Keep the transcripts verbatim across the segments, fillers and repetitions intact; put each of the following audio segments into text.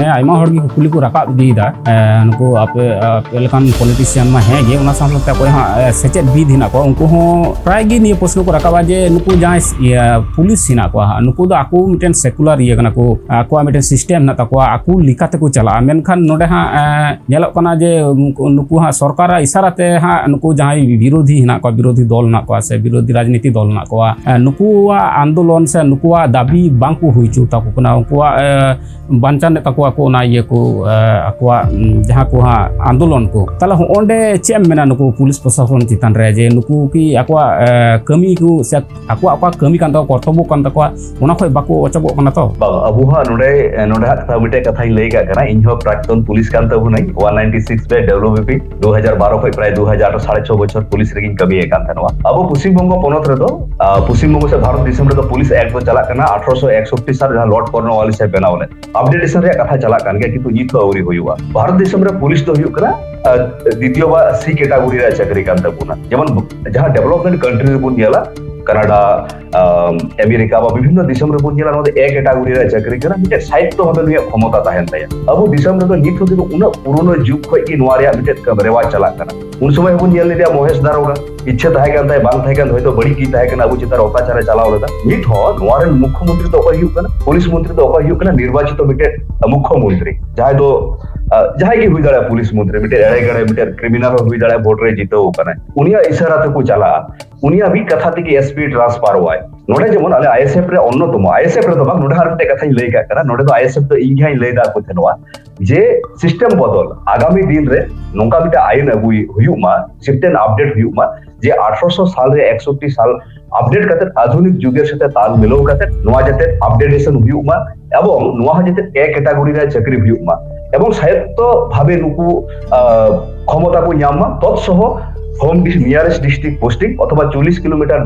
ᱟᱭᱢᱟ ᱦᱚᱲ ᱜᱮ ᱠᱩᱠᱞᱤ ᱠᱚ ᱨᱟᱠᱟᱵ ᱤᱫᱤᱭᱮᱫᱟ᱾ ᱮ, ᱱᱩᱠᱩ ᱟᱯᱮ, ᱟᱯᱮ ᱞᱮᱠᱟᱱ ᱯᱚᱞᱤᱴᱤᱥᱤᱭᱟᱱ ᱢᱟ ᱦᱮᱸ ᱜᱮ, ᱚᱱᱟ ᱥᱟᱶ ᱥᱟᱶᱛᱮ ᱚᱠᱚᱭ ᱦᱟᱸᱜ, ᱮ, ᱥᱮᱪᱮᱫ ᱵᱤᱫ ᱦᱮᱱᱟᱜ ᱠᱚᱣᱟ, ᱩᱱᱠᱩ ᱦᱚᱸ ᱯᱨᱟᱭ ᱜᱮ ᱱᱤᱭᱟᱹ ᱯᱨᱚᱥᱱᱚ ᱠᱚ ᱨᱟᱠᱟᱵᱟ ᱡᱮ ᱱᱩᱠᱩ ᱡᱟᱦᱟᱸᱭ, ᱤᱭᱟᱹ, ᱯᱩᱞᱤᱥ ᱦᱮᱱᱟᱜ ᱠᱚᱣᱟ ᱦᱟᱸᱜ, ᱱᱩᱠᱩ ᱫᱚ ᱟᱠᱚ ᱢᱤᱫᱴᱮᱱ ᱥᱮᱠᱩᱞᱟᱨ ᱤᱭᱟᱹ ᱠᱟᱱᱟ ᱠᱚ, ᱟᱠᱚᱣᱟᱜ ᱢᱤᱫᱴᱮᱱ ᱥᱤᱥᱴᱮᱢ ᱦᱮᱱᱟᱜ ᱛᱟᱠᱚᱣᱟ, ᱟᱠᱚ ᱞᱮᱠᱟ ᱛᱮᱠᱚ ᱪᱟᱞᱟᱜᱼᱟ᱾ ᱢᱮᱱᱠᱷᱟᱱ ᱱᱚᱰᱮ ᱦᱟᱸᱜ, ᱮ, ᱧᱮᱞᱚᱜ ᱠᱟᱱᱟ ᱡᱮ ᱱᱩᱠᱩ, ᱱᱩᱠᱩ ᱦᱟᱸᱜ ᱥᱚᱨᱠᱟᱨᱟᱜ ᱤᱥᱟᱨᱟ ᱛᱮ ᱦᱟᱸᱜ ᱱᱩᱠᱩ ᱡᱟᱦᱟᱸᱭ ᱵᱤᱨᱳᱫᱷᱤ ᱦᱮᱱᱟᱜ ᱠᱚᱣᱟ, ᱵᱤᱨᱳᱫᱷᱤ ᱫᱚᱞ ᱦᱮᱱᱟᱜ ᱠᱚᱣᱟ ᱥᱮ ᱵᱤᱨᱳᱫᱷᱤ ᱨᱟᱡᱽᱱᱤᱛᱤ ᱫᱚᱞ ᱦᱮᱱᱟᱜ ᱠᱚᱣᱟ, ᱮ, ᱱᱩᱠᱩᱣᱟᱜ ᱟᱱᱫᱳᱞᱚᱱ ᱥᱮ ᱱᱩᱠᱩᱣᱟᱜ ᱫᱟᱹᱵᱤ ᱵᱟᱝ ᱠᱚ ᱦᱩᱭ ᱦᱚᱪᱚ ᱛᱟᱠᱚ ᱠᱟᱱᱟ᱾ ᱩᱱᱠᱩᱣᱟᱜ, ᱮ, ᱵᱟᱧᱪᱟᱣ ᱞᱮᱫ ᱛᱟᱠᱚᱣᱟ ᱠᱚ ᱚᱱᱟ ᱤᱭᱟᱹ ᱠᱚ, ᱮ, ᱟᱠᱚᱣᱟᱜ, ᱩᱢ, ᱡᱟᱦᱟᱸ ᱠᱚ ᱦᱟᱸᱜ ᱟᱱᱫᱳᱞᱚᱱ ᱠᱚ᱾ ᱛᱟᱦᱞᱮ ᱦᱚᱸᱜᱼᱚᱸᱰᱮ ᱪᱮᱫ ᱮᱢ ᱢᱮᱱᱟ ᱱᱩᱠᱩ ᱯᱩᱞᱤᱥ ᱯᱨᱚᱥᱟᱥᱚᱱ ᱪᱮᱛᱟᱱ ᱨᱮ, ᱡᱮ ᱱᱩᱠᱩ ᱠᱤ ᱟᱠᱚᱣᱟᱜ, ᱮ, ᱠᱟᱹᱢᱤ ᱠᱚ ᱥᱮ ᱟᱠᱚᱣᱟᱜ ᱚᱠᱟ ᱠᱟᱹᱢᱤ ᱠᱟᱱ ᱛᱟᱠᱚᱣᱟ, ᱠᱚᱨᱛᱚᱵᱵᱚ ᱠᱟᱱ ᱛᱟᱠᱚᱣᱟ, ᱚᱱᱟ ᱠᱷᱚᱡ ᱵᱟᱠᱚ ᱚᱪᱚᱜᱚᱜ ᱠᱟᱱᱟ ᱛᱚ? ᱵᱟᱝ, ᱟᱵᱚ ᱦᱟᱸᱜ ᱱᱚᱰᱮ, ᱱᱚᱰᱮ ᱦᱟᱸᱜ ᱠᱟᱛᱷᱟ, ᱢᱤᱫᱴᱮᱡ ᱠᱟᱛᱷᱟᱧ ᱞᱟᱹᱭ ᱠᱟᱜ ᱠᱟᱱᱟ, ᱤᱧ ᱦᱚᱸ ᱯᱨᱟᱠᱛᱚᱱ ᱯᱩᱞᱤᱥ ᱠᱟᱱ ᱛᱟᱵᱚᱱᱟᱹᱧ, ᱚᱣᱟᱱ ᱱᱟᱭᱤᱱᱴᱤ ᱥᱤᱠᱥ ᱵᱮᱪ ᱰᱟᱵᱞᱤᱭᱩ ᱵᱤ ᱯᱤ, ᱫᱩ ᱦᱟᱡᱟᱨ ᱵᱟᱨᱚ ᱠᱷᱚᱡ ᱯᱨᱟᱭ ᱫᱩ ᱦᱟᱡᱟᱨ ᱟᱴᱷᱨᱚ, ᱥᱟᱲᱮ ᱪᱷᱚ ᱵᱚᱪᱷᱚᱨ ᱯᱩᱞᱤᱥ ᱨᱮᱜᱤᱧ ᱠᱟᱹᱢᱤᱭᱮᱫ ᱠᱟᱱ ᱛᱟᱦᱮᱱᱟ᱾ ᱟᱵᱚ ᱯᱚᱥᱪᱤᱢ ᱵᱚᱝᱜᱚ ᱯᱚᱱᱚᱛ ᱨᱮᱫᱚ, ᱟ, ᱯᱚᱥᱪᱤᱢ ᱵᱚᱝᱜᱚ ᱥᱮ ᱵᱷᱟᱨᱚᱛ ᱫᱤᱥᱚᱢ ᱨᱮᱫᱚ ᱯᱩᱞᱤᱥ ᱮᱠᱴ ᱫᱚ ᱪᱟᱞᱟᱜ ᱠᱟᱱᱟ ᱟᱴᱷᱨᱚᱥᱚ ᱮᱠᱥᱚᱴᱴᱤ ᱥᱟᱞ, ᱡᱟᱦᱟᱸ ᱞᱚᱨᱰ ᱠᱚᱨᱱᱳᱣᱟᱞᱤᱥ ᱮ ᱵᱮᱱᱟᱣ ᱞᱮᱫ᱾ ᱟᱯᱰᱮᱴᱮᱥᱚᱱ ᱨᱮᱭᱟᱜ ᱠᱟᱛᱷᱟ ᱪᱟᱞᱟᱜ ᱠᱟᱱ ᱜᱮᱭᱟ, ᱠᱤᱱᱛᱩ ᱱᱤᱛ ᱦᱚᱸ ᱟᱹᱣᱨᱤ ᱦᱩᱭᱩᱜᱼᱟ᱾ ᱵᱷᱟᱨᱚᱛ ᱫᱤᱥᱚᱢ ᱨᱮ ᱯᱩᱞᱤᱥ ᱫᱚ ᱦᱩᱭᱩᱜ ᱠᱟᱱᱟ, ᱟ, ᱫᱤᱛᱤᱭᱚ ᱵᱟ ᱥᱤ ᱠᱮᱴᱟᱜᱚᱨᱤ ᱨᱮᱭᱟᱜ ᱪᱟᱹᱠᱨᱤ ᱠᱟᱱ ᱛᱟᱵᱚᱱᱟ᱾ ᱡᱮᱢᱚᱱ ᱡᱟᱦᱟᱸ ᱰᱮᱵᱷᱞᱚᱯᱢᱮᱱᱴ ᱠᱟᱱᱴᱨᱤ ᱨᱮᱵᱚᱱ ᱧᱮᱞᱟ, ᱠᱟᱱᱟᱰᱟ, ᱟᱢ, ᱟᱢᱮᱨᱤᱠᱟ ᱵᱟ ᱵᱤᱵᱷᱤᱱᱱᱚ ᱫᱤᱥᱚᱢ ᱨᱮᱵᱚᱱ ᱧᱮᱞᱟ, ᱱᱚᱣᱟ ᱫᱚ ᱮ ᱠᱮᱴᱟᱜᱚᱨᱤ ᱨᱮᱭᱟᱜ ᱪᱟᱹᱠᱨᱤ ᱠᱟᱱᱟ, ᱢᱤᱫᱴᱮᱱ ᱥᱟᱦᱤᱛᱛᱚ ᱵᱷᱟᱵᱮ ᱱᱩᱭᱟᱜ ᱠᱷᱚᱢᱚᱛᱟ ᱛᱟᱦᱮᱱ ᱛᱟᱭᱟ᱾ ᱟᱵᱚ ᱫᱤᱥᱚᱢ ᱨᱮᱫᱚ ᱱᱤᱛ ᱦᱚᱸ ᱠᱤᱱᱛᱩ ᱩᱱᱟᱹᱜ ᱯᱩᱨᱳᱱᱳ ᱡᱩᱜᱽ ᱠᱷᱚᱱ ᱜᱮ ᱱᱚᱣᱟ ᱨᱮᱭᱟᱜ ᱢᱤᱫᱴᱮᱱ ᱨᱮᱣᱟᱡᱽ ᱪᱟᱞᱟᱜ ᱠᱟᱱᱟ᱾ ᱩᱱ ᱥᱚᱢᱚᱭ ᱦᱚᱸᱵᱚᱱ ᱧᱮᱞ ᱞᱮᱫᱮᱭᱟ ᱢᱚᱦᱮᱥ ᱫᱟᱨᱳᱜᱟ, ᱤᱪᱪᱷᱟᱹ ᱛᱟᱦᱮᱸ ᱠᱟᱱ ᱛᱟᱭᱟ, ᱵᱟᱝ ᱛᱟᱦᱮᱸ ᱠᱟᱱ, ᱦᱚᱭᱛᱳ ᱵᱟᱹᱲᱤᱡ ᱜᱮ ᱛᱟᱦᱮᱸ ᱠᱟᱱᱟ, ᱟᱵᱚ ᱪᱮᱛᱟᱱ ᱨᱮ ᱚᱛᱛᱟᱪᱟᱨ ᱮ ᱪᱟᱞᱟᱣ ᱞᱮᱫᱟ᱾ ᱱᱤᱛ ᱦᱚᱸ ᱱᱚᱣᱟ ᱨᱮᱱ ᱢᱩᱠᱠᱷᱚ ᱢᱚᱱᱛᱨᱤ ᱫᱚ ᱚᱠᱚᱭ ᱦᱩᱭᱩᱜ ᱠᱟᱱᱟ? ᱯᱩᱞᱤᱥ ᱢᱚᱱᱛᱨᱤ ᱫᱚ ᱚᱠᱚᱭ ᱦᱩᱭᱩᱜ ᱠᱟᱱᱟ? ᱱᱤᱨᱵᱟᱪᱤᱛᱚ ᱢᱤᱫᱴᱮᱱ ᱢᱩᱠᱠᱷᱚ ᱢᱚᱱᱛᱨᱤ, ᱡᱟᱦᱟᱸᱭ ᱫᱚ, ᱟ, ᱡᱟᱦᱟᱸᱭ ᱜᱮ ᱦᱩᱭ ᱫᱟᱲᱮᱭᱟᱜᱼᱟ, ᱯᱩᱞᱤᱥ ᱢᱚᱱᱛᱨᱤ, ᱢᱤᱫᱴᱮᱱ ᱮᱲᱮ ᱜᱮᱲᱮ ᱢᱤᱫᱴᱮᱱ ᱠᱨᱤᱢᱤᱱᱟᱞ ᱦᱚᱸ ᱦᱩᱭ ᱫᱟᱲᱮᱭᱟᱜᱼᱟ, ᱵᱷᱳᱴ ᱨᱮ ᱡᱤᱛᱟᱹᱣ ᱟᱠᱟᱱᱟᱭ, ᱩᱱᱤᱭᱟᱜ ᱤᱥᱟᱨᱟ ᱛᱮᱠᱚ ᱪᱟᱞᱟᱜᱼᱟ, ᱩᱱᱤᱭᱟᱜ ᱢᱤᱫ ᱠᱟᱛᱷᱟ ᱛᱮᱜᱮ ᱮᱥ ᱯᱤ ᱴᱨᱟᱱᱥᱯᱷᱟᱨᱚᱜᱼᱟᱭ᱾ ᱱᱚᱰᱮ ᱡᱮᱢᱚᱱ ᱟᱞᱮ ᱟᱭ ᱮᱥ ᱮᱯᱷ ᱨᱮ ᱚᱱᱱᱚᱛᱚᱢᱚ, ᱟᱭ ᱮᱥ ᱮᱯᱷ ᱨᱮᱫᱚ ᱵᱟᱝ, ᱱᱚᱰᱮ ᱦᱚᱸ ᱟᱨ ᱢᱤᱫᱴᱮᱡ ᱠᱟᱛᱷᱟᱧ ᱞᱟᱹᱭ ᱠᱟᱜ ᱠᱟᱱᱟ, ᱱᱚᱰᱮ ᱫᱚ ᱟᱭ ᱮᱥ ᱮᱯᱷ ᱫᱚ ᱤᱧ ᱜᱮ ᱦᱟᱸᱜ ᱤᱧ ᱞᱟᱹᱭ ᱫᱟ ᱟᱠᱚ ᱴᱷᱮᱱ ᱱᱚᱣᱟ, ᱡᱮ ᱥᱤᱥᱴᱮᱢ ᱵᱚᱫᱚᱞ, ᱟᱜᱟᱢᱤ ᱫᱤᱱ ᱨᱮ ᱱᱚᱝᱠᱟ ᱢᱤᱫᱴᱮᱡ ᱟᱭᱤᱱ ᱟᱹᱜᱩᱭ ᱦᱩᱭᱩᱜ ᱢᱟ, ᱥᱤᱥᱴᱮᱢ ᱟᱯᱰᱮᱴ ᱦᱩᱭᱩᱜ ᱢᱟ, ᱡᱮ ᱟᱴᱷᱨᱚᱥᱚ ᱥᱟᱞ ᱨᱮ ᱮᱠᱥᱚᱴᱴᱤ ᱥᱟᱞ ᱟᱯᱰᱮᱴ ᱠᱟᱛᱮ, ᱟᱫᱷᱩᱱᱤᱠ ᱡᱩᱜᱽ ᱮᱨ ᱥᱟᱛᱷᱮ ᱛᱟᱞ ᱢᱤᱞᱟᱹᱣ ᱠᱟᱛᱮ ᱱᱚᱣᱟ ᱡᱟᱛᱮ ᱟᱯᱰᱮᱴᱮᱥᱚᱱ ᱦᱩᱭᱩᱜ ᱢᱟ, ᱮᱵᱚᱝ ᱱᱚᱣᱟ ᱦᱚᱸ ᱡᱟᱛᱮ ᱮ ᱠᱮᱴᱟᱜᱚᱨᱤ ᱨᱮ ᱪᱟᱹᱠᱨᱤ ᱦᱩᱭᱩᱜ ᱢᱟ, ᱮᱵᱚᱝ ᱥᱟᱭᱚᱛᱛᱚ ᱵᱷᱟᱵᱮ ᱱᱩᱠᱩ, ᱟᱦ, ᱠᱷᱚᱢᱚᱛᱟ ᱠᱚ ᱧᱟᱢ ᱢᱟ, ᱛᱚᱛᱥᱚᱦᱚ home dish-, nearest district posting ᱚᱛᱷᱚᱵᱟ ᱪᱚᱞᱞᱤᱥ ᱠᱤᱞᱳᱢᱤᱴᱟᱨ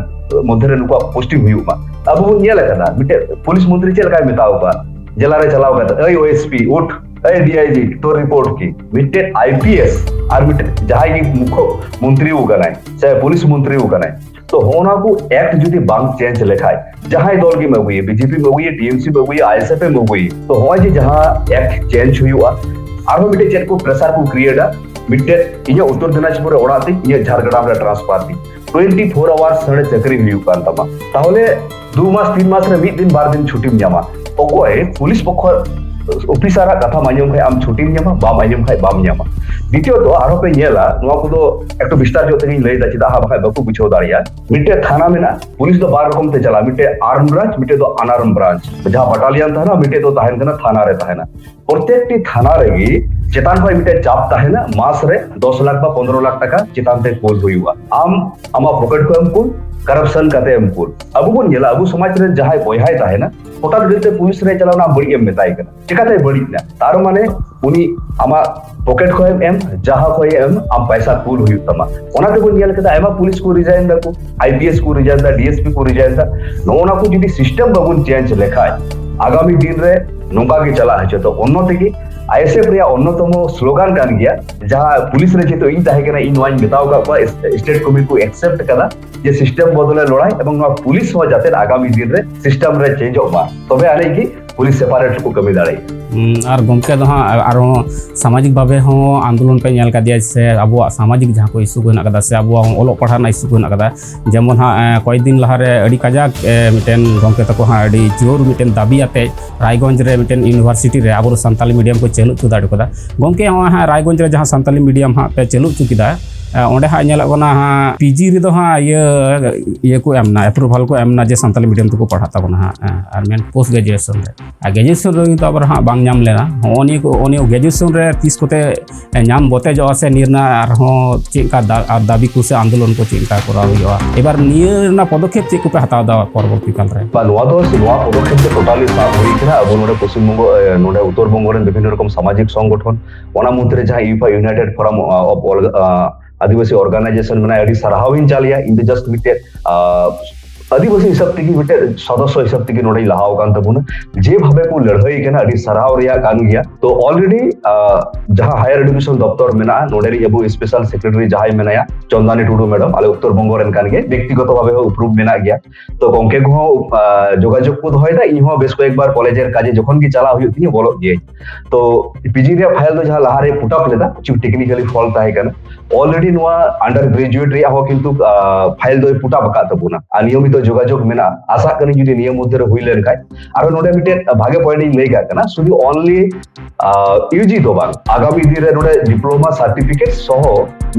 ᱢᱚᱫᱽᱫᱷᱮ ᱨᱮ ᱱᱩᱠᱩᱣᱟᱜ ᱯᱳᱥᱴᱤᱝ ᱦᱩᱭᱩᱜ ᱢᱟ᱾ ᱟᱵᱚ ᱵᱚᱱ ᱧᱮᱞ ᱟᱠᱟᱫᱟ, ᱢᱤᱫᱴᱮᱡ ᱯᱩᱞᱤᱥ ᱢᱚᱱᱛᱨᱤ ᱪᱮᱫ ᱞᱮᱠᱟᱭ ᱢᱮᱛᱟᱣ ᱠᱚᱣᱟ ᱡᱮᱞᱟ ᱨᱮ ᱪᱟᱞᱟᱣ ᱠᱟᱛᱮ, "ᱮᱭ ᱳ ᱮᱥ ᱯᱤ, ᱩᱴ, ᱮᱭ ᱰᱤ ᱟᱭ ᱡᱤ, ᱛᱳᱨ ᱨᱤᱯᱳᱨᱴ ᱠᱤ?" ᱢᱤᱫᱴᱮᱡ ᱟᱭ ᱯᱤ ᱮᱥ ᱟᱨ ᱢᱤᱫᱴᱮᱡ ᱡᱟᱦᱟᱸᱭ ᱜᱮ ᱢᱩᱠᱠᱷᱚ ᱢᱚᱱᱛᱨᱤ ᱠᱟᱱᱟᱭ ᱥᱮ ᱯᱩᱞᱤᱥ ᱢᱚᱱᱛᱨᱤ ᱠᱟᱱᱟᱭ, ᱛᱚ ᱦᱚᱸᱜᱼᱚ ᱱᱚᱣᱟ ᱠᱚ ᱮᱠᱴ ᱡᱩᱫᱤ ᱵᱟᱝ ᱪᱮᱧᱡᱽ ᱞᱮᱠᱷᱟᱡ, ᱡᱟᱦᱟᱸᱭ ᱫᱚᱞ ᱜᱮᱢ ᱟᱹᱜᱩᱭᱟ, ᱵᱤᱡᱮᱯᱤᱢ ᱟᱹᱜᱩᱭᱟ, ᱴᱤᱮᱢᱥᱤᱢ ᱟᱹᱜᱩᱭᱟ, ᱟᱭᱮᱥᱮᱯᱷ ᱮᱢ ᱟᱹᱜᱩᱭᱟ, ᱛᱚ ᱦᱚᱸᱜᱼᱚᱭ ᱡᱮ ᱡᱟᱦᱟᱸ ᱮᱠᱴ ᱪᱮᱧᱡᱽ ᱦᱩᱭᱩᱜᱼᱟ, ᱟᱨᱦᱚᱸ ᱢᱤᱫᱴᱮᱡ ᱪᱮᱫ ᱠᱚ ᱯᱨᱮᱥᱟᱨ ᱠᱚ ᱠᱨᱤᱭᱮᱴᱟ, ᱢᱤᱫᱴᱮᱡ ᱤᱧᱟᱹᱜ ᱩᱛᱛᱚᱨ ᱫᱤᱱᱟᱡᱽᱯᱩᱨ ᱨᱮ ᱚᱲᱟᱜ ᱛᱤᱧ, ᱤᱧᱟᱹᱜ ᱡᱷᱟᱲᱜᱨᱟᱢ ᱨᱮ ᱴᱨᱟᱱᱥᱯᱷᱟᱨ ᱛᱤᱧ, ᱴᱩᱭᱮᱱᱴᱤ ᱯᱷᱳᱨ ᱟᱣᱟᱨᱥ ᱱᱚᱰᱮ ᱪᱟᱹᱠᱨᱤ ᱦᱩᱭᱩᱜ ᱠᱟᱱ ᱛᱟᱢᱟ, ᱛᱟᱦᱚᱞᱮ ᱫᱩ ᱢᱟᱥ ᱛᱤᱱ ᱢᱟᱥ ᱨᱮ ᱢᱤᱫ ᱫᱤᱱ ᱵᱟᱨ ᱫᱤᱱ ᱪᱷᱩᱴᱤᱢ ᱧᱟᱢᱟ᱾ ᱚᱠᱚᱭ ᱯᱩᱞᱤᱥ ᱯᱚᱠᱷᱚ ᱚᱯᱷᱤᱥᱟᱨᱟᱜ ᱠᱟᱛᱷᱟᱢ ᱟᱸᱡᱚᱢ ᱠᱷᱟᱡ ᱟᱢ ᱪᱷᱩᱴᱤᱢ ᱧᱟᱢᱟ, ᱵᱟᱢ ᱟᱸᱡᱚᱢ ᱠᱷᱟᱡ ᱵᱟᱢ ᱧᱟᱢᱟ᱾ ᱫᱤᱛᱤᱭᱚᱛᱚ ᱟᱨᱦᱚᱸ ᱯᱮ ᱧᱮᱞᱟ, ᱱᱚᱣᱟ ᱠᱚᱫᱚ ᱮᱠᱴᱩ ᱵᱤᱥᱛᱟᱨ ᱧᱚᱜ ᱛᱮᱜᱤᱧ ᱞᱟᱹᱭᱫᱟ, ᱪᱮᱫᱟᱜ ᱦᱟᱸᱜ ᱵᱟᱠᱷᱟᱡ ᱵᱟᱠᱚ ᱵᱩᱡᱷᱟᱹᱣ ᱫᱟᱲᱮᱭᱟᱜᱼᱟ᱾ ᱢᱤᱫᱴᱮᱡ ᱛᱷᱟᱱᱟ ᱢᱮᱱᱟᱜᱼᱟ, ᱯᱩᱞᱤᱥ ᱫᱚ ᱵᱟᱨ ᱨᱚᱠᱚᱢ ᱛᱮ ᱪᱟᱞᱟᱜᱼᱟ, ᱢᱤᱫᱴᱮᱡ ᱟᱨᱢ ᱵᱨᱟᱧᱪ, ᱢᱤᱫᱴᱮᱡ ᱫᱚ ᱟᱱᱟᱨᱢ ᱵᱨᱟᱧᱪ᱾ ᱡᱟᱦᱟᱸ ᱵᱟᱴᱟᱞᱤᱭᱟᱱ ᱛᱟᱦᱮᱱᱟ, ᱢᱤᱫᱴᱮᱡ ᱫᱚ ᱛᱟᱦᱮᱱ ᱠᱟᱱᱟ ᱛᱷᱟᱱᱟ ᱨᱮ ᱛᱟᱦᱮᱱᱟ᱾ ᱯᱨᱚᱛᱮᱠᱴᱤ ᱛᱷᱟᱱᱟ ᱨᱮᱜᱮ ᱪᱮᱛᱟᱱ ᱠᱷᱚᱱ ᱢᱤᱫᱴᱮᱡ ᱪᱟᱯ ᱛᱟᱦᱮᱱᱟ, ᱢᱟᱥ ᱨᱮ ᱫᱚᱥ ᱞᱟᱠᱷ ᱵᱟ ᱯᱚᱱᱫᱽᱨᱚ ᱞᱟᱠᱷ ᱴᱟᱠᱟ ᱪᱮᱛᱟᱱ ᱛᱮ ᱠᱩᱞ ᱦᱩᱭᱩᱜᱼᱟ᱾ ᱟᱢ ᱟᱢᱟᱜ ᱯᱚᱠᱮᱴ ᱠᱷᱚᱱ ᱮᱢ ᱠᱩᱞ, ᱠᱟᱨᱟᱯᱥᱚᱱ ᱠᱟᱛᱮ ᱮᱢ ᱠᱩᱞ᱾ ᱟᱵᱚ ᱵᱚᱱ ᱧᱮᱞᱟ, ᱟᱵᱚ ᱥᱚᱢᱟᱡᱽ ᱨᱮᱱ ᱡᱟᱦᱟᱸᱭ ᱵᱚᱭᱦᱟᱭ ᱛᱟᱦᱮᱱᱟ, ᱦᱚᱴᱟᱛ ᱜᱮᱛᱮ ᱯᱩᱞᱤᱥ ᱨᱮ ᱪᱟᱞᱟᱣ ᱱᱟ, ᱵᱟᱹᱲᱤᱡ ᱮᱢ ᱢᱮᱛᱟᱭ ᱠᱟᱱᱟ, ᱪᱮᱠᱟᱛᱮ ᱵᱟᱹᱲᱤᱡ ᱱᱟ? ᱛᱟᱨ ᱢᱟᱱᱮ ᱩᱱᱤ ᱟᱢᱟᱜ ᱯᱚᱠᱮᱴ ᱠᱷᱚᱱ ᱮᱢ, ᱡᱟᱦᱟᱸ ᱠᱷᱚᱱ ᱮᱢ, ᱟᱢ ᱯᱟᱭᱥᱟ ᱠᱩᱞ ᱦᱩᱭᱩᱜ ᱛᱟᱢᱟ᱾ ᱚᱱᱟ ᱛᱮᱵᱚᱱ ᱧᱮᱞ ᱠᱮᱫᱟ, ᱟᱭᱢᱟ ᱯᱩᱞᱤᱥ ᱠᱚ ᱨᱤᱡᱟᱭᱤᱱ ᱫᱟᱠᱚ, ᱟᱭᱯᱤᱮᱥ ᱠᱚ ᱨᱤᱡᱟᱭᱤᱱ ᱫᱟ, ᱰᱤᱮᱥᱯᱤ ᱠᱚ ᱨᱤᱡᱟᱭᱤᱱ ᱫᱟ᱾ ᱱᱚᱜᱼᱚ ᱱᱟ ᱠᱚ ᱡᱩᱫᱤ ᱥᱤᱥᱴᱮᱢ ᱵᱟᱵᱚᱱ ᱪᱮᱧᱡᱽ ᱞᱮᱠᱷᱟᱡ, ᱟᱜᱟᱢᱤ ᱫᱤᱱ ᱨᱮ ᱱᱚᱝᱠᱟ ᱜᱮ ᱪᱟᱞᱟᱜ ᱦᱚᱪᱚ᱾ ᱛᱚ ᱩᱱᱱᱚᱛᱤ ᱜᱮ ᱟᱭᱮᱥᱮᱯᱷ ᱨᱮᱭᱟᱜ ᱚᱱᱱᱚᱛᱚᱢᱚ ᱥᱞᱳᱜᱟᱱ ᱠᱟᱱ ᱜᱮᱭᱟ, ᱡᱟᱦᱟᱸ ᱯᱩᱞᱤᱥ ᱨᱮ ᱡᱮᱦᱮᱛᱩ ᱤᱧ ᱛᱟᱦᱮᱸ ᱠᱟᱱᱟ, ᱤᱧ ᱱᱚᱣᱟᱧ ᱢᱮᱛᱟᱣ ᱟᱠᱟᱫ ᱠᱚᱣᱟ, ᱥᱴᱮᱴ ᱠᱚᱢᱤᱴᱤ ᱠᱚ ᱮᱠᱥᱮᱯᱴ ᱠᱟᱫᱟ ᱡᱮ ᱥᱤᱥᱴᱮᱢ ᱵᱚᱫᱚᱞᱮ ᱞᱚᱲᱟᱭ, ᱮᱵᱚᱝ ᱱᱚᱣᱟ ᱯᱩᱞᱤᱥ ᱦᱚᱸ ᱡᱟᱛᱮ ᱟᱜᱟᱢᱤ ᱫᱤᱱ ᱨᱮ ᱥᱤᱥᱴᱮᱢ ᱨᱮ ᱪᱮᱧᱡᱚᱜ ᱢᱟ, ᱛᱚᱵᱮ ᱟᱹᱱᱤᱡ ᱜᱮ ᱯᱩᱞᱤᱥ ᱥᱮᱯᱟᱨᱮᱴ ᱠᱚ ᱠᱟᱹᱢᱤ ᱫᱟᱲᱮᱭᱟᱜᱼᱟ᱾ ᱦᱩᱸ, ᱟᱨ ᱜᱚᱢᱠᱮ ᱫᱚ ᱦᱟᱸᱜ ᱟᱨᱦᱚᱸ ᱥᱟᱢᱟᱡᱤᱠ ᱵᱷᱟᱵᱮ ᱦᱚᱸ ᱟᱱᱫᱳᱞᱚᱱ ᱯᱮ ᱧᱮᱞ ᱠᱟᱫᱮᱭᱟ, ᱥᱮ ᱟᱵᱚᱣᱟᱜ ᱥᱟᱢᱟᱡᱤᱠ ᱡᱟᱦᱟᱸ ᱠᱚ ᱤᱥᱩ ᱠᱚ ᱦᱮᱱᱟᱜ ᱠᱟᱫᱟ, ᱥᱮ ᱟᱵᱚᱣᱟᱜ ᱦᱚᱸ ᱚᱞᱚᱜ ᱯᱟᱲᱦᱟᱣ ᱨᱮᱱᱟᱜ ᱤᱥᱩ ᱠᱚ ᱦᱮᱱᱟᱜ ᱠᱟᱫᱟ, ᱡᱮᱢᱚᱱ ᱦᱟᱸᱜ, ᱮ, ᱠᱚᱭᱮᱠ ᱫᱤᱱ ᱞᱟᱦᱟᱨᱮ ᱟᱹᱰᱤ ᱠᱟᱡᱟᱠ, ᱮ, ᱢᱤᱫᱴᱮᱱ ᱜᱚᱢᱠᱮ ᱛᱟᱠᱚ ᱦᱟᱸᱜ ᱟᱹᱰᱤ ᱡᱳᱨ ᱢᱤᱫᱴᱮᱱ ᱫᱟᱹᱵᱤ ᱟᱛᱮ ᱨᱟᱭᱜᱚᱸᱡᱽ ᱨᱮ ᱢᱤᱫᱴᱮᱱ ᱤᱭᱩᱱᱤᱵᱷᱟᱨᱥᱤᱴᱤ ᱨᱮ ᱟᱵᱚ ᱥᱟᱱᱛᱟᱞᱤ ᱢᱤᱰᱤᱭᱟᱢ ᱠᱚ ᱪᱟᱹᱞᱩ ᱦᱚᱪᱚ ᱫᱟᱲᱮ ᱠᱟᱫᱟ᱾ ᱜᱚᱢᱠᱮ, ᱦᱚᱸᱜᱼᱚᱭ ᱦᱟᱸᱜ ᱨᱟᱭᱜᱚᱸᱡᱽ ᱨᱮ ᱡᱟᱦᱟᱸ ᱥᱟᱱᱛᱟᱞᱤ ᱢᱤᱰᱤᱭᱟᱢ ᱦᱟᱸᱜ ᱯᱮ ᱪᱟᱹᱞᱩ ᱦᱚᱪᱚ ᱠᱮᱫᱟ, ᱮ, ᱚᱸᱰᱮ ᱦᱟᱸᱜ ᱧᱮᱞᱚᱜ ᱠᱟᱱᱟ ᱦᱟᱸᱜ ᱯᱤᱡᱤ ᱨᱮᱫᱚ ᱦᱟᱸᱜ ᱤᱭᱟᱹ, ᱤᱭᱟᱹ ᱠᱚ ᱮᱢ ᱮᱱᱟ, ᱮᱯᱨᱩᱵᱷᱟᱞ ᱠᱚ ᱮᱢ ᱮᱱᱟ ᱡᱮ ᱥᱟᱱᱛᱟᱞᱤ ᱢᱤᱰᱤᱭᱟᱢ ᱛᱮᱠᱚ ᱯᱟᱲᱦᱟᱜ ᱛᱟᱵᱚᱱᱟ ᱦᱟᱸᱜ, ᱮ, ᱟᱨ ᱢᱮᱱ ᱯᱳᱥᱴ ᱜᱨᱮᱡᱩᱭᱮᱥᱚᱱ ᱨᱮ᱾ ᱟᱨ ᱜᱨᱮᱡᱩᱭᱮᱥᱚᱱ ᱨᱮ ᱠᱤᱱᱛᱩ ᱟᱵᱟᱨ ᱦᱟᱸᱜ ᱵᱟᱝ ᱧᱟᱢ ᱞᱮᱱᱟ᱾ ᱦᱚᱸᱜᱼᱚ ᱱᱤᱭᱟᱹ ᱠᱚ, ᱦᱚᱸᱜᱼᱚ ᱱᱤᱭᱟᱹ ᱜᱨᱮᱡᱩᱭᱮᱥᱚᱱ ᱨᱮ ᱛᱤᱥ ᱠᱚᱛᱮ ᱧᱟᱢ ᱵᱚᱛᱮᱡᱚᱜᱼᱟ ᱥᱮ ᱱᱤᱭᱟᱹ ᱨᱮᱱᱟᱜ ᱟᱨᱦᱚᱸ ᱪᱮᱫ ᱞᱮᱠᱟ ᱫᱟ-, ᱟᱨ ᱫᱟᱹᱵᱤ ᱠᱚ ᱥᱮ ᱟᱱᱫᱳᱞᱚᱱ ᱠᱚ ᱪᱮᱫ ᱞᱮᱠᱟ ᱠᱚᱨᱟᱣ ᱦᱩᱭᱩᱜᱼᱟ? ᱮᱵᱟᱨ ᱱᱤᱭᱟᱹ ᱨᱮᱱᱟᱜ ᱯᱚᱫᱚᱠᱷᱮᱯ ᱪᱮᱫ ᱠᱚᱯᱮ ᱦᱟᱛᱟᱣ ᱮᱫᱟ ᱯᱚᱨᱚᱵᱚᱨᱛᱤ ᱠᱟᱞ ᱨᱮ? ᱵᱟ, ᱱᱚᱣᱟ ᱫᱚ, ᱱᱚᱣᱟ ᱯᱚᱫᱚᱠᱷᱮᱯ ᱫᱚ ᱴᱳᱴᱟᱞᱤ ᱥᱟᱵ ᱦᱩᱭ ᱠᱟᱱᱟ᱾ ᱟᱵᱚ ᱱᱚᱰᱮ ᱯᱚᱥᱪᱤᱢ ᱵᱚᱝᱜᱚ, ᱮ, ᱱᱚᱰᱮ ᱩᱛᱛᱚᱨ ᱵᱚᱝᱜᱚ ᱨᱮᱱ ᱵᱤᱵᱷᱤᱱᱱᱚ ᱨᱚᱠᱚᱢ ᱥᱟᱢᱟᱡᱤᱠ ᱥᱚᱝᱜᱚᱴᱷᱚᱱ, ᱚᱱᱟ ᱢᱚᱫᱽᱫᱷᱮ ᱨᱮ ᱡᱟᱦᱟᱸ ᱤᱭᱩᱯᱷᱟ ᱤᱭᱩᱱᱟᱭᱴᱮᱰ ᱯᱷᱳᱨᱟᱢ, ᱟ, ᱚᱯ ᱚᱞ-, ᱟ, ᱟᱹᱫᱤᱵᱟᱹᱥᱤ ᱚᱨᱜᱟᱱᱟᱭᱡᱮᱥᱚᱱ ᱢᱮᱱᱟᱜᱼᱟ, ᱟᱹᱰᱤ ᱥᱟᱨᱦᱟᱣ ᱤᱧ ᱪᱟᱞ ᱮᱭᱟ᱾ ᱤᱧ ᱫᱚ ᱡᱟᱥᱴ ᱢᱤᱫᱴᱮᱡ, ᱟ, ᱟᱹᱫᱤᱵᱟᱹᱥᱤ ᱦᱤᱥᱟᱹᱵ ᱛᱮᱜᱮ, ᱢᱤᱫᱴᱮᱱ ᱥᱚᱫᱚᱥᱥᱚ ᱦᱤᱥᱟᱹᱵ ᱛᱮᱜᱮ ᱱᱚᱰᱮᱧ ᱞᱟᱦᱟᱣ ᱟᱠᱟᱱ ᱛᱟᱵᱚᱱᱟ᱾ ᱡᱮ ᱵᱷᱟᱵᱮ ᱠᱚ ᱞᱟᱹᱲᱦᱟᱹᱭ ᱠᱟᱱᱟ, ᱟᱹᱰᱤ ᱥᱟᱨᱦᱟᱣ ᱨᱮᱭᱟᱜ ᱠᱟᱱ ᱜᱮᱭᱟ᱾ ᱛᱚ already ᱡᱟᱦᱟᱸ ᱦᱟᱭᱟᱨ ᱮᱰᱩᱠᱮᱥᱚᱱ ᱫᱚᱯᱛᱚᱨ ᱢᱮᱱᱟᱜᱼᱟ, ᱱᱚᱰᱮ ᱨᱤᱡ ᱟᱵᱚ ᱥᱯᱮᱥᱟᱞ ᱥᱮᱠᱨᱮᱴᱟᱨᱤ ᱡᱟᱦᱟᱸᱭ ᱢᱮᱱᱟᱭᱟ, ᱪᱚᱱᱫᱟᱱᱤ ᱴᱩᱰᱩ ᱢᱮᱰᱟᱢ, ᱟᱞᱮ ᱩᱛᱛᱚᱨ ᱵᱚᱝᱜᱚ ᱨᱮᱱ ᱠᱟᱱ ᱜᱮ, ᱵᱮᱠᱛᱤᱜᱚᱛᱚ ᱵᱷᱟᱵᱮ ᱦᱚᱸ ᱩᱯᱨᱩᱢ ᱢᱮᱱᱟᱜ ᱜᱮᱭᱟ᱾ ᱛᱚ ᱜᱚᱝᱠᱮ ᱠᱚᱦᱚᱸ ᱟᱸ, ᱡᱳᱜᱟᱡᱳᱜᱽ ᱠᱚ ᱫᱚᱦᱚᱭᱮᱫᱟ᱾ ᱤᱧ ᱦᱚᱸ ᱵᱮᱥ ᱠᱚᱭᱮᱠ ᱵᱟᱨ ᱠᱚᱞᱮᱡᱽ ᱨᱮ ᱠᱟᱡᱮ ᱡᱚᱠᱷᱚᱱ ᱜᱮ ᱪᱟᱞᱟᱣ ᱦᱩᱭᱩᱜ ᱛᱤᱧᱟᱹ, ᱵᱚᱞᱚᱜ ᱜᱤᱭᱟᱹᱧ᱾ ᱛᱚ ᱯᱤᱡᱤ ᱨᱮᱭᱟᱜ ᱯᱷᱟᱭᱤᱞ ᱫᱚ ᱡᱟᱦᱟᱸ ᱞᱟᱦᱟᱨᱮ ᱯᱩᱴᱟᱯ ᱞᱮᱫᱟ, ᱠᱤᱪᱷᱩ ᱴᱮᱠᱱᱤᱠᱟᱞᱤ ᱯᱷᱚᱞᱴ ᱛᱟᱦᱮᱸ ᱠᱟᱱᱟ᱾ ᱚᱞᱨᱮᱰᱤ ᱱᱚᱣᱟ ᱟᱱᱰᱟᱨ ᱜᱨᱮᱡᱩᱭᱮᱴ ᱨᱮᱭᱟᱜ ᱦᱚᱸ ᱠᱤᱱᱛᱩ ᱯᱷᱟᱭᱤᱞ ᱫᱚᱭ ᱯᱩᱴᱟᱯ ᱟᱠᱟᱫ ᱛᱟᱵᱚᱱᱟ, ᱟᱨ ᱱᱤᱭᱚᱢᱤᱛᱚ ᱡᱳᱜᱟᱡᱳᱜᱽ ᱢᱮᱱᱟᱜᱼᱟ᱾ ᱟᱥᱟᱜ ᱠᱟᱹᱱᱟᱹᱧ ᱡᱩᱫᱤ ᱱᱤᱭᱟᱹ ᱢᱚᱫᱽᱫᱷᱮ ᱨᱮ ᱦᱩᱭ ᱞᱮᱱᱠᱷᱟᱱ᱾ ᱟᱨᱚ ᱱᱚᱰᱮ ᱢᱤᱫᱴᱮᱱ ᱵᱷᱟᱜᱮ ᱯᱚᱭᱮᱱᱴ ᱤᱧ ᱞᱟᱹᱭ ᱠᱟᱜ ᱠᱟᱱᱟ, ᱥᱩᱫᱷᱩ ᱚᱱᱞᱤ ᱤᱭᱩᱡᱤ ᱫᱚ ᱵᱟᱝ, ᱟᱜᱟᱢᱤ ᱫᱤᱱ ᱨᱮ ᱱᱚᱰᱮ ᱰᱤᱯᱞᱳᱢᱟ ᱥᱟᱨᱴᱤᱯᱷᱤᱠᱮᱴ ᱥᱚᱦᱚ